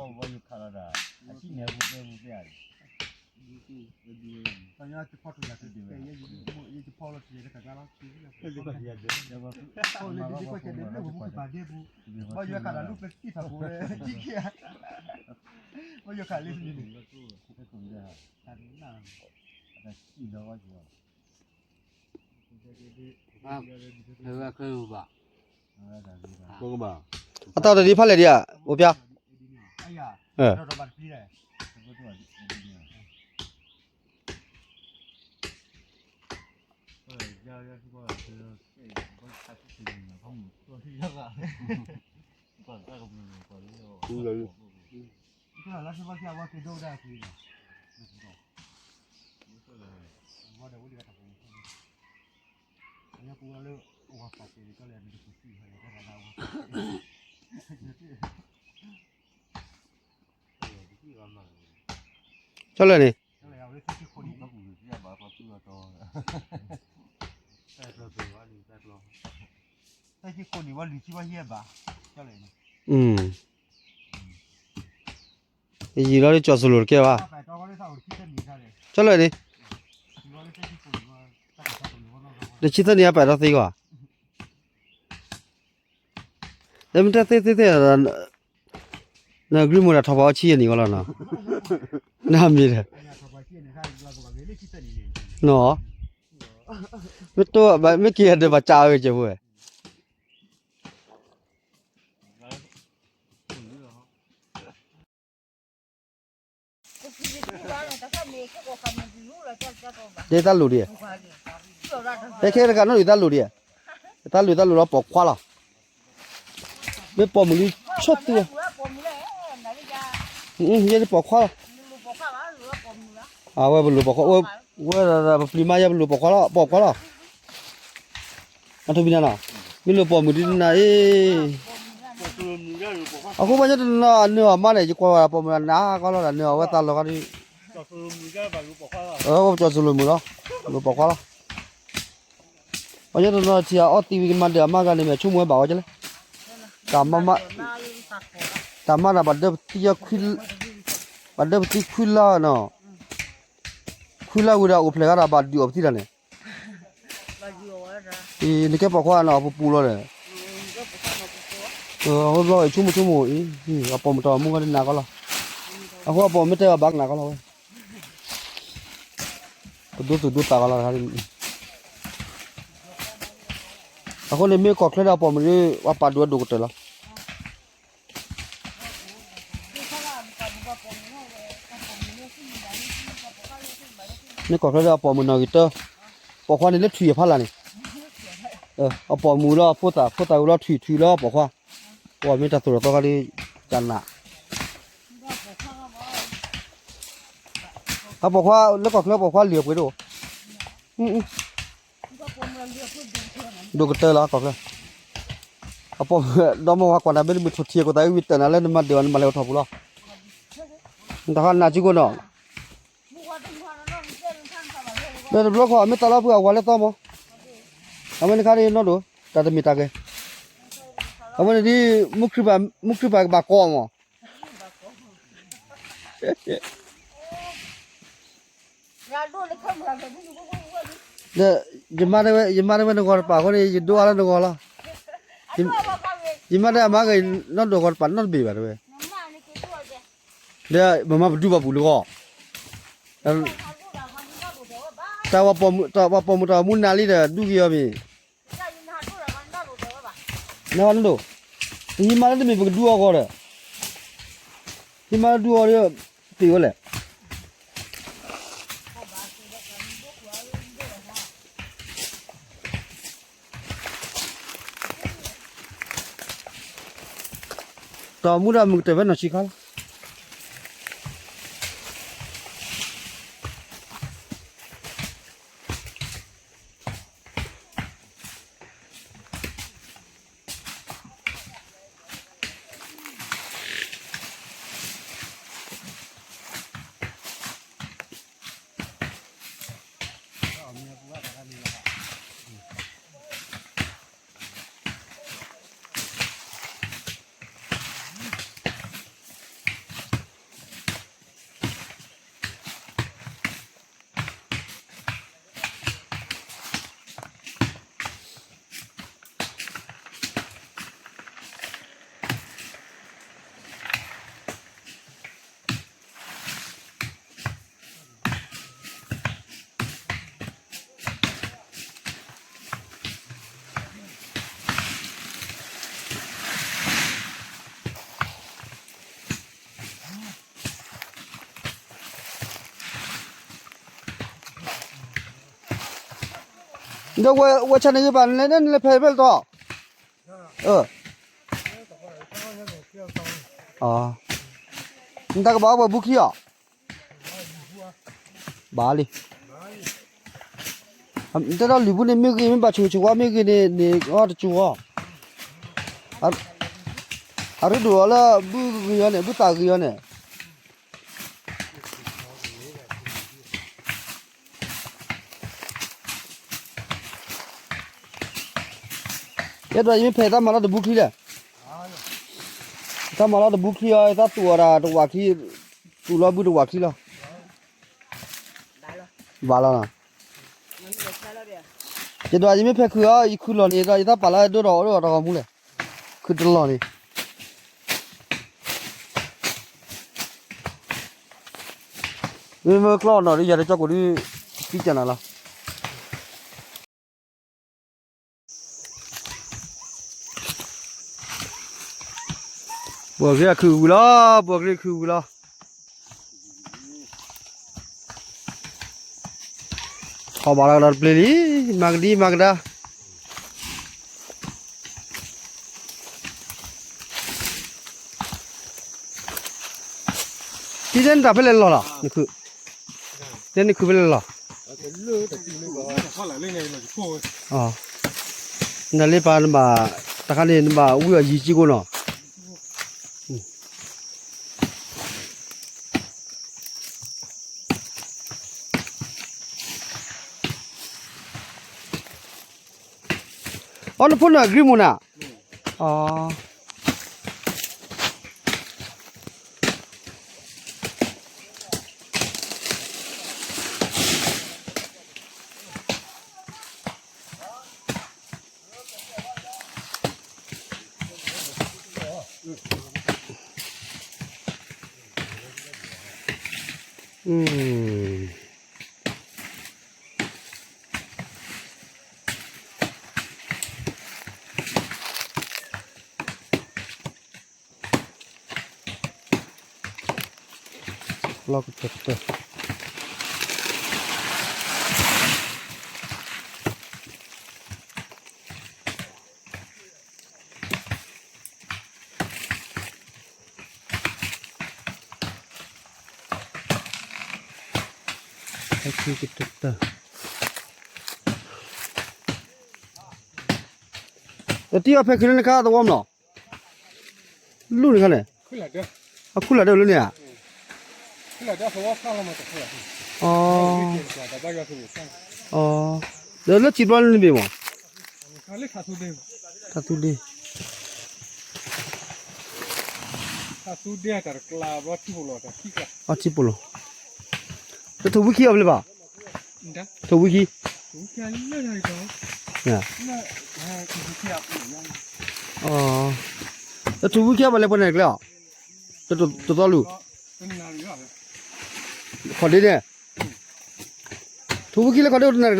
ဝဲယခးလီၤဒၣ်, အစံၣ်န့ၣ်ပူၤသ့ပူၤသ့ဧါ, ကညီတဖီတူၢ်တၢ်တဒုးဝဲ, ယတဖီလီၤတံၢ်တကးလီၤ, လၢယခးတၢ်လၢပသံၣ်ဖးပူၤဝဲ, ဘၣ်ယွၤခးတၢ်လၢပသံၣ်ဖးပူၤဝဲ, ဘၣ်ယွၤခးလၢပသံၣ်ဖးပူၤ, တၢ်စံၣ်ဒီးဝဲ အတၢ်တဒံးဖးလဲၣ်ဒံးဧါ, အိၣ်ဖျါ, အ ကၠီလၢာ်န့ၣ် ယံာ်လီၤလၢကၠီၤစလိၤတကဲဘၣ်. ကၠီလၢာ်န့ၣ် တဆံသၢနံၣ်အပာ်ဒီးသ့ကွၢ်, တမ့ၢ်တသ့သ့သ့, နဂံၢ်မိၢ်ဒၣ်ထီၣ်ပှၤအီၤဆံယဲၢ်နံၣ်ဝဲလီၤနီၤ, နမ့ၢ်ဒီး, နီၤ, မ့ၢ်တိၢ်ဘၣ် မ့ၢ်က့ၤဒီးဘၣ်ကးဝဲကဲဖိဝဲ ဒ်တၢ်လိၣ်ဒံး, ဟဲခဲတဂၤနီၣ်ဒံးတၢ်လိၣ်ဒံး, တၢ်လိၣ်တၢ်လိၣ်လီၤပိာ်ခွါလီၤ, မ့ၢ်ပိာ်မုၣ်ဒံးဆိၣ်သု, ယဲဒ်ပိာ်ခွါလီၤ, အဝဲပလိၣ်ပိာ်ခွါ, ဝဲဒၣ်ပပျံၤမါယဲပလိၣ်ပိာ်ခွါလီၤ, ပိာ်ခွါလီၤ အထဘံနၤနီၤ, မ့ၢ်လိၣ်ပိာ်မုၣ်ဒံးနၤအံၤ, အဃိပှၤညီတနီၤအနၢၤအီၤမးန့ၣ် ယကွၢ်ဝဲပိာ်မုၣ်နၤကီလီၤဒီး နၢၤအီၤဝဲသးလီၤခါဒံး, ကၠီၤစလိၤမုၣ်လီၤ, လိၣ်ပိာ်ခွါလီၤ, ပှၤညီတနီၤထံၣ်အီၣ်သံဝံၤကမၤဒၢၣ်အမါဂၤန့ၣ် မ့ၢ်ဆိကမိၣ်ဝဲဘၣ်ဝဲကလဲၣ်, တၢ်မၤ, တၢ်မၤဒၣ်ဘၣ်ဒၢပသံခွံ, ဘၣ်ဒၢပသံခွံလါနီၤ, ခွံလါဝံၤဒီးအိၣ်ဖျဲၣ်ဂၤဒီးဘၣ်ဒုးအီၣ်ပသံတၢ်န့ၣ် နကဲပိာ်ခွါနီၤ အပူၤပူၤလီၤဒီး, အဘျီအံၤဆိကမိၣ်ဆိကမိၣ်အံၤ, အပိာ်မုၣ်တၢ်အိၣ်မူကနၣ်ကီလီၤ, အဃိအပိာ်မုၣ်မ့ၢ်တဲဘၣ်ဘၣ်ကနၣ်ကီလီၤဝဲ, ပဒိသူၣ်ဒိသးကီလီၤတခါ, အဃိန့ၣ်မ့ၢ်ကီၢ်ချၢဒီးအပိာ်မုၣ်ဒီး ပှၤပာ်ဒိၣ်ဝဲဒိၣ်ကတၢၢ်လီၤ. မ့ၢ်ကီၢ်ချၢဒီးအပိာ်မုၣ်နီၣ်ဂံၢ်တၢ, ပိာ်ခွါန့ၣ်လၢထွံၣ်အဖီလာ်န့ၣ်, အပိာ်မုၣ်လီၤဖိသၣ် ဖိသၣ်ဝံၤလီၤထွံၣ် ထွံၣ်လီၤပိာ်ခွါ, ပှၤမ့ၢ်တၢ်သိၣ်တၢ်သီခါဒီး ကနၣ်, အပိာ်ခွါလၢကီၢ်ချၢပိာ်ခွါလံၤအပှ့ၤဒိၣ် ဒိၣ်ကတၢၢ်လီၤကီၢ်ချၢ, အပိာ်မုၣ်ဒီမါဝၤကွၢ်နၤ မ့ၢ်တမုာ်ထိၣ်ထံအကိးသး ဝံတၢ်နၤလၢနမၤဒၢးဘၣ် နမၤလဲၤဝဲထီၣ်ပူၤလီၤ, တၢ်ခါနၤစုကိၢ်နီၤ, လၢတဘျီခီ မ့ၢ်တၢ်လီၤပှၤအဝၤလၢသီမး, အဝဲန့ၣ်ခါဒ်နီၢ်ဒိၣ် တၢ်တမ့ၢ်တၢ်ဂဲၤ, အဝဲန့ၣ်ဒ် မုၢ်ခရံာ်ပၢ်ကဘၣ်ကိးမး ဒီးယမါတဲဝဲ ယမါတဲဝဲနဂီၢ်တပာ်အဃိန့ၣ် ယဒိအါလၢနဂီၢ်လီၤ, ယမါတဲအမါဂ့ၤ နီၢ်ဒိၣ်ဂီၢ်တပာ်နီတဘ့ၣ်ဘၣ်တဲဝဲ, ဒီးမမါပဒူဘၣ်ပူၤလၢဂီၢ်, တၢ်ပှၤပိာ်မုၣ်တၢ်အိၣ်မူနၤလံဒီး ဒူက့ၤအီၤမ့ၢ် နဒိၣ်, ဟံးမါလၢတမ့ၢ်ပကဒူအီၤဂီၢ်ဒီး, ဟံးမါလၢဒူအီၤဒီး တ့ၢ်ဝဲလဲၣ်. တၢ်အိၣ်မူဒီးမုၢ်ကတၢၢ်ဖဲနီၢ်ဆံးခါလီၤ. ဒီးဝဲဆၣ်န့ၣ်ဂ့ၤဘၣ် နလဲၤန့ၣ် နလဲၤဖဲဖဲလဲၣ်တီ, အၢ, နတၢ်ကဘၣ်အီၣ်ပှၤဘုခံအီၤ, ဘၣ်လံ, တဲဒီးလံာ်ဘုန့ၣ်မ့ၢ်ဂ့ၤ မ့ၢ်ဘၣ်ဆိဆိဝါမ့ၢ်ဂ့ၤန့ၣ် န့ၣ်အီၣ်တကၠိအီၤ, အရ့ဒိၣ်အီၤလၢဘုဂ့ၤအီၤန့ၣ် ဘုသးဂ့ၤအီၤန့ၣ် ယဲဒၣ်ယမ့ၢ်ဖဲတၢ်မၤလီၤတဘုချံလဲၣ်, တၢ်မၤလီၤတဘုချံအီၤ တၢ်သူၣ်အီၤဒၣ်တဝာ်ချံ, သူၣ်လီၤဘုတဝာ်ချံလီၤ, ဘၣ်လီၤ, ယဒွးယမ့ၢ်ဖဲခုးအီၤ ယခုးလီၤန့ၣ်ဒီး ယတၢ်ပာ်လၢဒိၣ်ဒီးအိၣ်ဒီးတဂီၤမူလဲၣ်, ခုးတလီၤန့ၣ် မ့မ့ၢ်ကျီၢ်နီၤဒ်ယၤတကၠီၣ်ကိးဒ် သံကနၤလီၤ, ပှၤဂ့ၤအခုးဝံၤလီၤ, ပှၤဂ့ၤခုးဝံၤလီၤ, ထီၣ်ဘၣ်လီၤကဒီးတပျ့ၤလံ, မၤကဒံမၤကဒါ တံၤတဲနတၢ်ဖဲလဲၣ်လီၤလီၤ, နခု, တဲနခုဖဲလဲၣ်လီၤ, နလ့ပာ်နဘၣ်, တခါန့ၣ်နဘၣ်, တခါန့ၣ်နဘၣ်ဝံၣ်အီၤယံၤကၠံကိၣ်နီၤ, အီ နဖိနၢ်ဂ့ၤမူနၤ, အီ လီၤကတၢၢ်တၢၢ်, တံၢ်အီၣ်ဖဲခုးလၢနခါသဝီမနီၤ, လူၢ်န့ၣ်ခါန့ၣ်, အခုၣ်လၢဒၢးလၢန့ၣ်ဧါ, အီ ဒီးလၢစံးဘျီလၢနဘ့ၣ်မး, ထါသူဒ့, အီ ထံပိာ်လိၤ, ဒီးထိၣ်ဝံခံအီၣ်ဖဲလဲၣ်ဘၣ်, ထိၣ်ဝံခံ, ဒီးထိၣ်ဝံခံအီၣ်ဘၣ်လဲၤပှဲၤနၢ်ကျဲအီၤ, တသီလူၤ, ခီၣ်ဒ့န့ၣ်, ထိၣ်ဝံခံလၢခီၣ်ဒ့အိၣ်တနၣ်ရံၣ်လီၤ,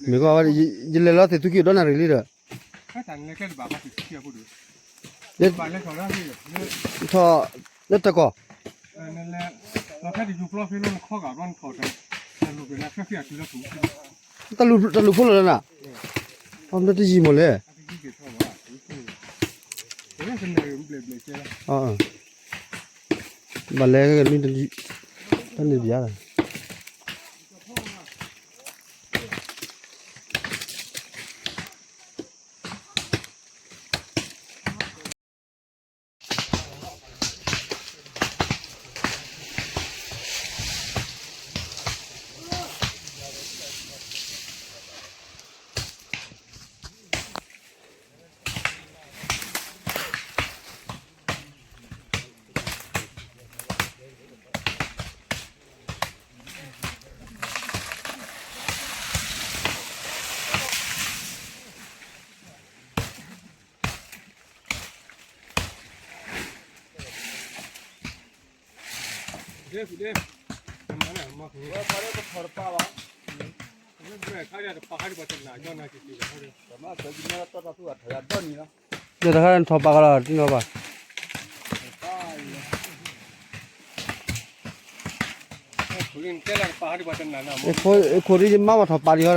မ့ၢ်ကီ ယလဲၤလီၤသ့ၣ်သူခံဒီးနၣ်ရံၣ်လံဒီး ထီၣ်လၢတၢ်ကီၢ်, တၢ်လူၤဖိလီၤလၢနခီဂာ်ဘျီနထီၣ်တၢ်လူၤကနၣ်ဖျၢၣ်ဖျၢၣ်အတုၤလၢပူၤ, တၢ်လူၤဖိလီၤလၢန, ဘၣ်လဲၤ, တၢ်န့ၣ်ဘၣ်, ဒီးတခါထီၣ်ပာ်ကလီၤ တနီၤဘၣ်, ခိၣ်ဒ်ယမါဘၣ်ထီၣ်ပာ်ဒံး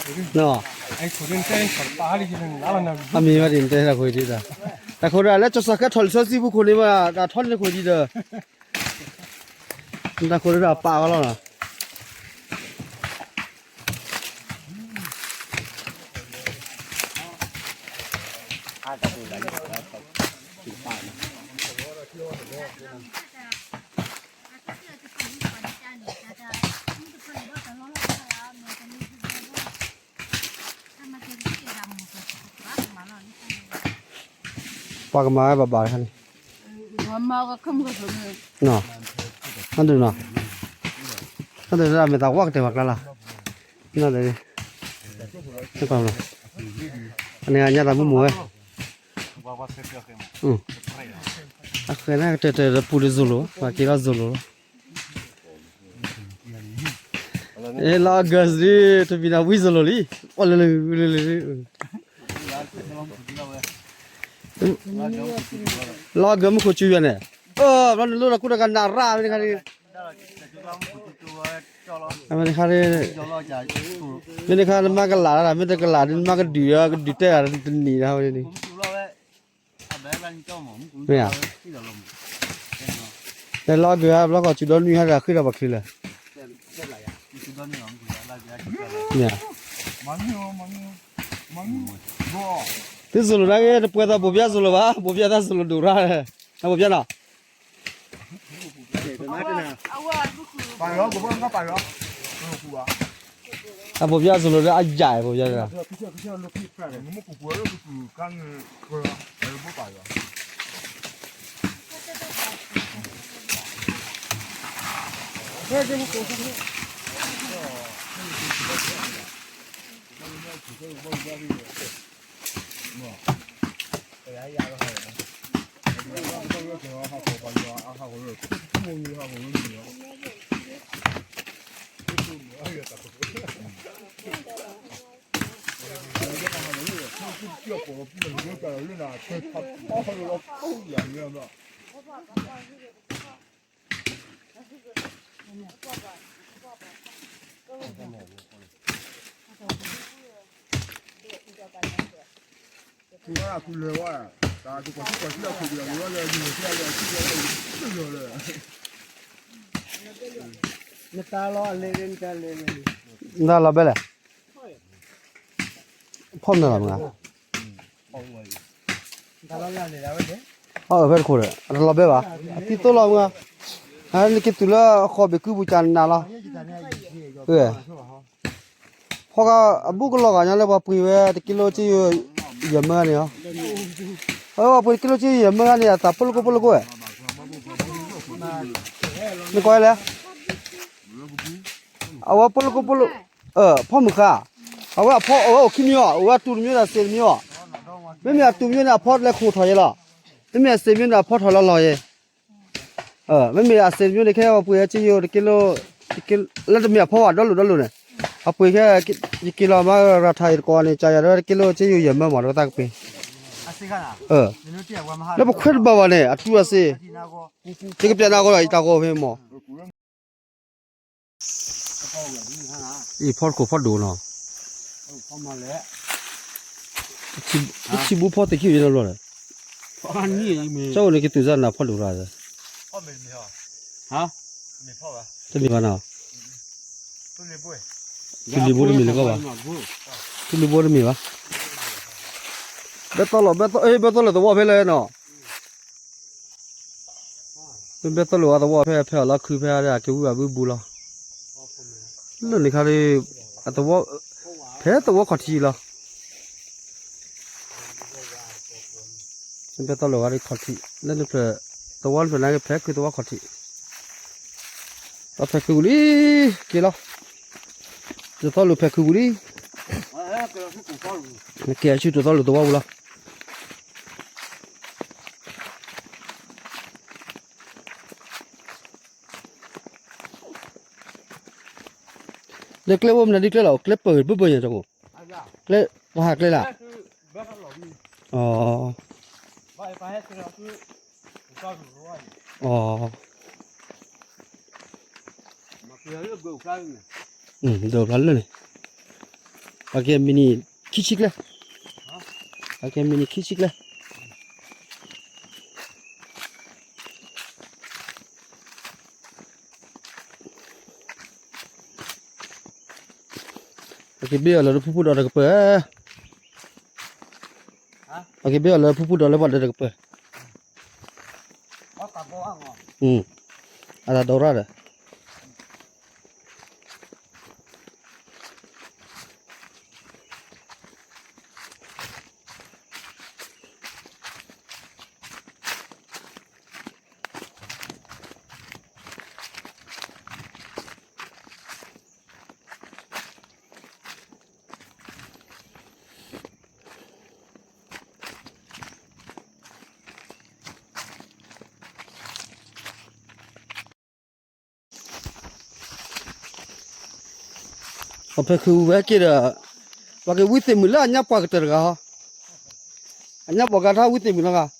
ဟီဒီး, နီၤ, အမ့ၢ်ဘၣ်ဒ်နတဲတၢ်ခိၣ်ဒံးဒီး, တၢ်ခိၣ်ဒီးလၢကၠီၤစၢ်ဃဲထီၣ်လံာ်စီဆှံပူၤခိၣ်န့ၣ်ဘၣ် တၢ်ထီန့ၢ်ခိၣ်ဒံးဒီး, တၢ်ခိၣ်ဒီးအပာ်ဝဲလီၤနီၤ. ပှၤကမၤဝဲဘၣ်ဘၣ်တခါန့ၣ်, နီၤ, နဒုးနီၤ, နဒုးမ့ၢ်သးဝၣ်ကတၢၢ်ပှၤကျါလီၤ, နဒုး, နကွၢ်လီၤ, အန့ၣ်ညါသးမုၢ်မိၢ်ဝဲ, အဃဲၤန့ၣ်ကတၢၢ်တၢၢ်ဒီးပူၤတစိၤလိာ်, ပှၤက့ၤလီၤစိၤလိာ်လီၤ. အဲ လါအီကူးဒ် တမံၤနၤဝံၤစိၤလိာ်လံ, အီၣ်လၢလၢလၢလၢ, လါအီကူးမုၢ်ခိၣ်စူၤယွၤန့ၣ်, အဘျီနလိၣ်ဒီးကူတကနၣ်ရၣ်မ့ၢ်တခါန့ၣ်, မ့ၢ်တခါန့ၣ်, မ့ၢ်တခါနမါကလးတၢ် မ့ၢ်တကလးဒ်နမါကဒုး ကဒုးတဲတၢ်တနံၤတၢ်ဝဲန့ၣ်, မ့ၢ်ဧါ, လါအီကူးဘျီကီၢ်စူၤဒီနွံဟါဒီးဃ့ၢ်ဒီးပှၤချ့လၢာ်, မ့ၢ်ဧါ, သုစိၤလိာ်နာ်က့ တပှဲၤသးဘိၣ်ဘျါစိၤလိာ်ဘၣ်, ဘိၣ်ဘျါသးစိၤလိာ်ဒိၣ်ရၣ်, ဘိၣ်ဘျါနီၤ, အဘိၣ်ဘျါစိၤလိာ်ဒီးအယၣ်ဘိၣ်ဘျါ, နတၢ်လီၤအလဲၤ, နတၢ်လီၤဘဲလဲၣ်, ဖီၣ်နၤလီၤမး, အဖဲတခိၣ်ဒီး အတလီၤဘဲဘၣ်, အသံသိလီၤမး, နက့ၤတုၤလၢအဃီဘ့ၣ်ကုပူၤကနးလီၤ, ဖီၣ်ကါ အဘူၣ်ကလီၤဂာ်ညါလၢပှၤပှ့ၤဝဲတကံလိကၠ့ယိၤယဲၢ်မၢန့ၣ်လီၤ, ပှၤပှ့ၤတကံလိကၠ့ယိၤယဲၢ်မၢန့ၣ် အသးဖိလၢကိၣ်ဖိလၢကိၣ်ဝဲ, နကွၢ်လဲၣ်, အဝဲဖိလၢကိၣ်ဖိလၢ, ဖီၣ်မုၢ်ဃါ, အဝဲအဖီအဝဲအိၣ်ခံမံၤအီၤ, အဝဲအတူၢ်တမံၤဒီးစ့တမံၤအီၤ, မ့မ့ၢ်အတူၢ်မံၤန့ၣ် အဖီတလဲၤခိၣ်ထီၣ်ယဲလီၤ, မ့မ့ၢ်အစ့မံၤန့ၣ် အဖီထီၣ်လီၤလီၤယဲ, မ့မ့ၢ်အစ့တမံၤန့ၣ် ခဲအံၤပှ့ၤဟဲကၠ့ယိၤတက့လိ, လၢတမ့ၢ်အဖီဘၣ်ဒီလိာ်ဒီလိာ်န့ၣ်, အပှ့ၤခဲ, ယက့ၤလီၤမၤရၤထးအံၤတကိးန့ၣ် ကယၤဒီးတက့လိကၠ့ယိၤယဲၢ်မၢမး ဒီးတၢ်ကပ့ၤ, လၢပခွဲးတဘၣ်ဘၣ်န့ၣ် အတူၢ်အစ့, ယကပျဲးနၤဂီၢ်ဒီး ယတၢ်ဂီၢ်ဖဲမး အံၤဖီတခိၣ်ဖီဒိၣ်နီၤ, ထံဘူဖီတခံဝံၤနီတဘျီဒီး, ကၠီအိၣ်န့ၣ်က့ၤတုၤစၢ်နၤဖီဒိၣ်ရၣ်, တမ့ၢ်ဘၣ်နီၤ, ထံလံၤဘိတမ့ၢ်လၢၤကီဘၣ်, ထံလံၤဘိတမ့ၢ်ဘၣ်, ဘဲသီလီၤ, ဘဲသီလၢသဝီဖဲလဲၣ်နီၤ မ့ၢ်ဘဲသီလိာ်ဝဲသဝီဖဲ ဖဲအလီၢ်ခုဖဲအံၤ က့ၤဝံဘၣ်ဘုဘူလီၤ, လၢန့ၣ်ခါဒီး အသဝီ, ဖဲသဝီခီၣ်ထံးလီၤ, မ့ၢ်ဘဲသီလိာ်ဝဲခီၣ်ထံး လၢနဖျၢၣ်, သဝီနဖျၢၣ်န့ၣ်က့ၤဖဲခုသဝီခီၣ်ထံး, ဒီးဖဲခုပူၤလံ, က့ၤလီၤ, တသီလိာ်ဖဲခုပူၤလံ, နက့ၤဆူတသီလိာ်သဝီပူၤလီၤ. လၢကျဲအိၣ်မနုၤဒ်ကျဲလီၤ, ကျဲပၢၢ်ဘၢဘၢညါကၠီကိၣ်, ကျဲ, ပှၤဟးကျဲလၢ်, အ, အ, ဒိးဖျါလၢန့ၣ်, ပှၤက့ၤမံၤနံၤ ခံဆံကျဲ, မ့ၢ်န့ၣ်ခံဆံကျဲ. ပက့ၤဘ့ၣ်အီၤလၢဖုဖုဒီးတကပၤ, ပက့ၤဘ့ၣ်အီၤလၢဖုဖုဒီးလၢပှၤဒီးတကပၤ. အတၢ်ဒိရၣ်ဒီး အဖဲခုဝဲက့ၤဒီး ပှၤက့ၤဝံသ့ၣ်မုၣ်လၢအညၣ်ပှၢ်ကတၢၢ်တဂၤဟီ, အညၣ်ပှၢ်ကထါဝံသ့ၣ်မုၣ်နီတဂၤ.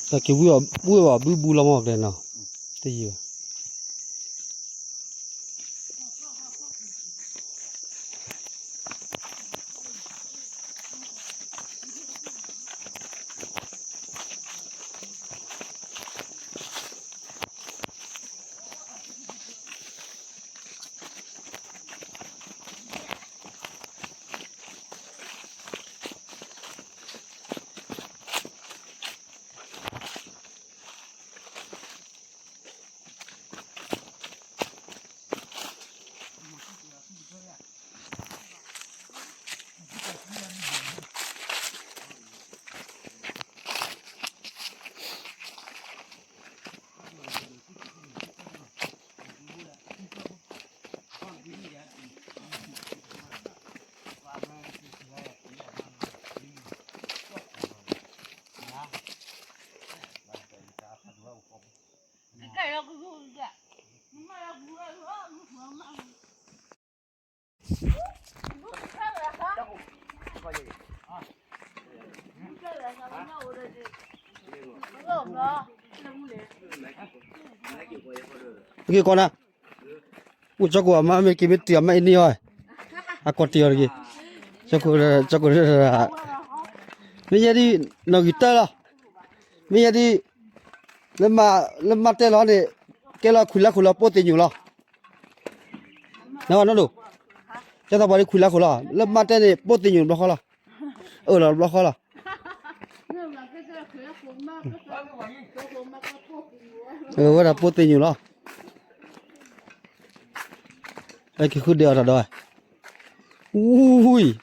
တၢ်က့ၤဝံၣ်အီၤဘုဘုလီၤမီၢ်ကျဲနီၤ, တယံာ်ဘၣ်. က့ၤကီးနၤ, အိၣ်ကၠီကိးအမါမ့ၢ်က့ၤမ့ၢ်တံၤအမါအံၤန့ၣ်အီၤ, အကိးတံၤအီၤတဂ့ၤ, ကၠီကိး, မ့ၢ်ယဲဒ်, နီၣ်ဂံၢ်တၢလီၤ, မ့ၢ်ယဲဒ်, လၢမါတဲလီၤန့ၣ်, ကဲလီၤခွံလါခိၣ်လီၤ ပိၢ်သ့ၣ်ညိၣ်လီၤ, နနီၢ်ဒိၣ်, ကဲသးပှၤဒ်ခွံလါခိၣ်လီၤ လၢမါတဲန့ၣ် ပိၢ်သ့ၣ်ညိၣ်တဘျီဃီလီၤ, အၢၣ်လီၤတဘျီဃီလီၤ. အဝဲဒၣ်ပိၢ်သ့ၣ်ညိၣ်လီၤ. ဟဲက့ၤဃုဒဲးအီၤတၢ်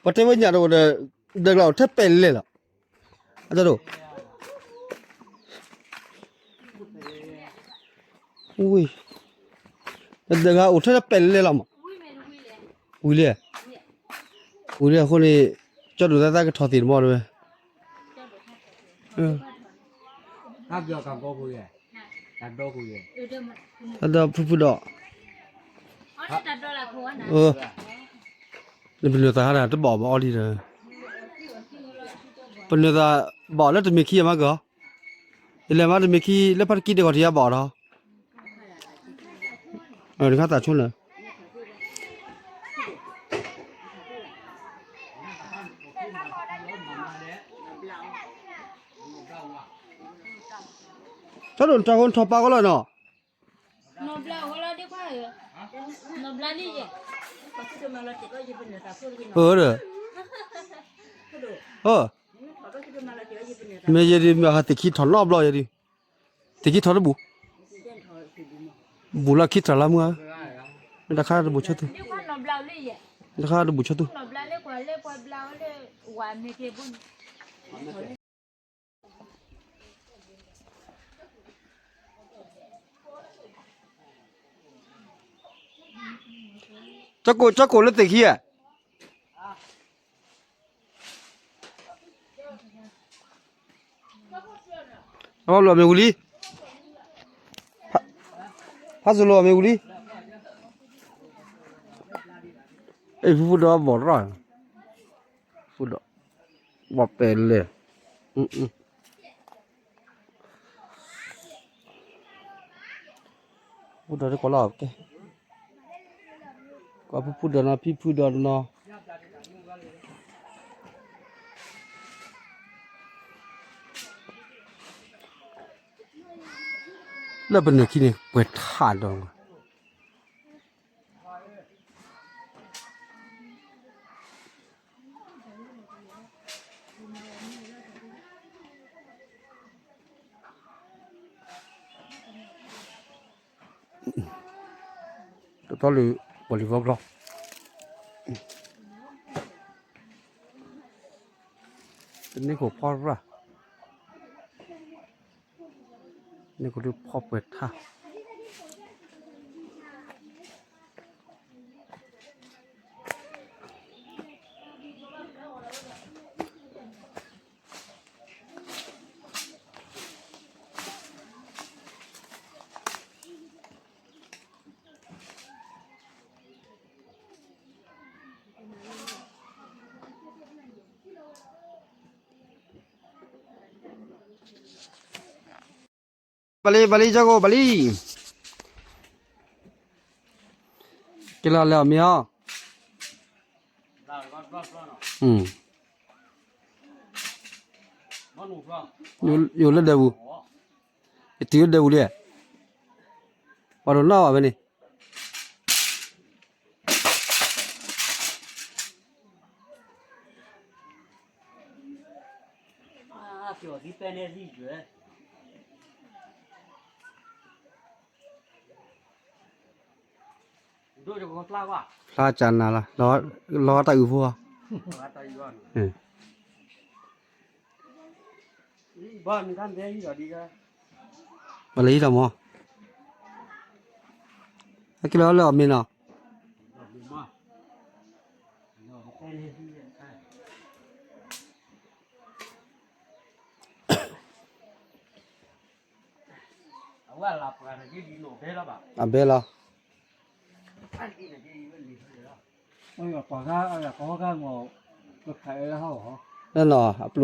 ဒီး, ဝံၤ, ပှၤတဲဝဲညၣ်တအိၣ်ဒီး, ဒၢးကျါအိၣ်ထဲပဲာ်လဲၣ်လီၤ, အတၢ်ဒိၣ်, ဝံၤ, ဒၢးကျါအိၣ်ထဲပဲာ်လဲၣ်လီၤမး, ဝံၤလံ, ဝံၤလံအဃိန့ၣ်, ကၠီဒိၣ်သၢသၢကထီၣ်သ့ၣ်တမီၢ်တဝဲ, တၢ်ဒီးဖုဖုဒီး, ပနွဲၢ်သးဟါဒၣ်တဘၣ်ဘၣ်အီၤလံဒီး, ပနွဲၢ်သးဘၣ်လၢတမ့ၢ်ခံအမါကီၢ်, ယလဲၤမါတမ့ၢ်ခံလၢဖါတကံဒဲးကီၢ်တယါဘၣ်အီၤဒီး, နခါသးဆိလၢ တၢ်ဒိၣ်တၢ်ဃိထီၣ်ပာ်ကီးလီၤနီၤ, အၢ, မ့ၢ်ယဲဒ်မ့ၢ်ဟးသ့ၣ်ခံထီၣ်နီတဘျီယဲဒ်, သ့ၣ်ခံထီၣ်တဘူၣ်, ဘူးလီၢ်ခံထီၣ်လၢမုၢ်ဧါ, မ့ၢ်တခါတဘူၣ်ဆိသူ, တခါတဘူၣ်ဆိသူ. ကၠီကိၣ် ကၠီကိၣ်လၢသ့ၣ်ခံဧါ, အဘၣ်ဘျီမ့ၢ်ဝံၤလံ, ဖးစလိမ့ၢ်ဝံၤလံ, အ့ၣ် ဖုဖုဒီးဘီၣ်ရၣ်, ဖုဒီး, ဘီၣ်ပဲာ်လဲၣ်, ဖုဒီးတကိးလီၤ, ကဖုဖုဒီးနီၤ ဖံဖုဒီးနီၤ, လၢပနၢ်ခံန့ၣ် ပှဲၤထးဒီး တထီလၢ volleyball ကျီ, တန့ၢ်ခိၣ်ဖီရၣ်, န့ၢ်ခိၣ်ဒုးဖီပှဲၤထး ဘၣ်လံ ဘၣ်လံ ကၠီကိၣ် ဘၣ်လံ, က့ၤလီၤလဲၤအီၣ်မ့ၤအီၤ, ယအိၣ်လၢဒဲပူၤ, ယတုၤလၢဒဲပူၤလံ, ပှၤဒိးနီၣ်ဘၣ်ဖဲန့ၣ် ဖျါကနၤလီၤ, လီၤတၢ်အုးဖိ, ဘၣ်လၢဟံၣ်လီၤမး, ဟဲက့ၤလီၤလၢအီၣ်မ့ၤနီၤ, အဘဲလီၤ, လၢနီၤ အပျိၢ်အခါအံၤယဲနီၤ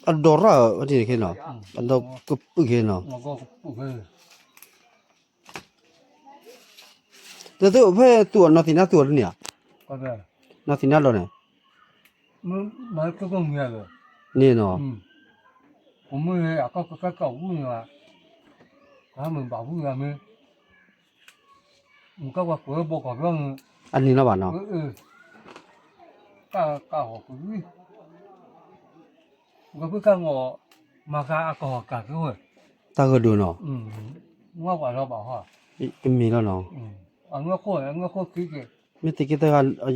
အဒိးရၣ်ဝဲန့ၣ်နီၤ, အဒိးကပုာ်က့ၤနီၤ, တသိးဖဲသူၣ်အီၤ နီၢ်သံနါသူၣ်အီၤတန့ၢ်ဧါ, နီၢ်သံနါလီၤန့ၣ်, န့ၣ်နီၤ, အန့ၣ်လီၤဘၣ်နီၤ, တၢ်ဂိၢ်ဒိၣ်နီၤ, တမ့ၢ်လီၤနီၤ, မ့ၢ်သက့တဂၤအ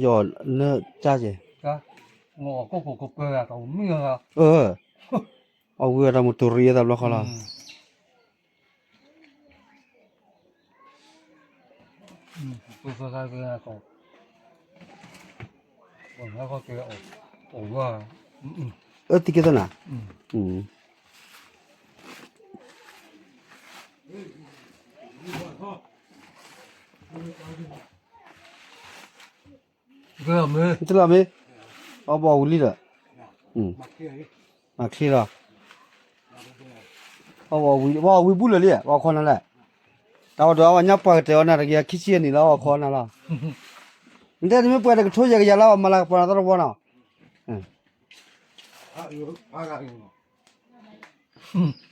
ယီၢ်လၢကၠါက့ၤ, အဝံၤအတၢ်မူတူၤရံအသးဘျီဃီလီၤ. အၢ သံကဲသနၤ, တလီၤမ့ၢ်, အဘီဝံၤလံဒီး, မၤချ့လီၤ, အဘီဝံၤဘူၣ်လၢာ်လံ, ပှၤခီနၤလဲၣ်, တၢ်ဝဲဒီးအဝဲညါပှၤကတဲအီၤနၤတက့ၢ် ခံဆံအနံၣ်လီၤ ပှၤခီနၤလီၤ. နတဲတမ့ၢ်ပှဲၤတကထိယဲၢ်ကယၤလီၤ မၤလၤကပီၤနၤသီတဝီနီၤ.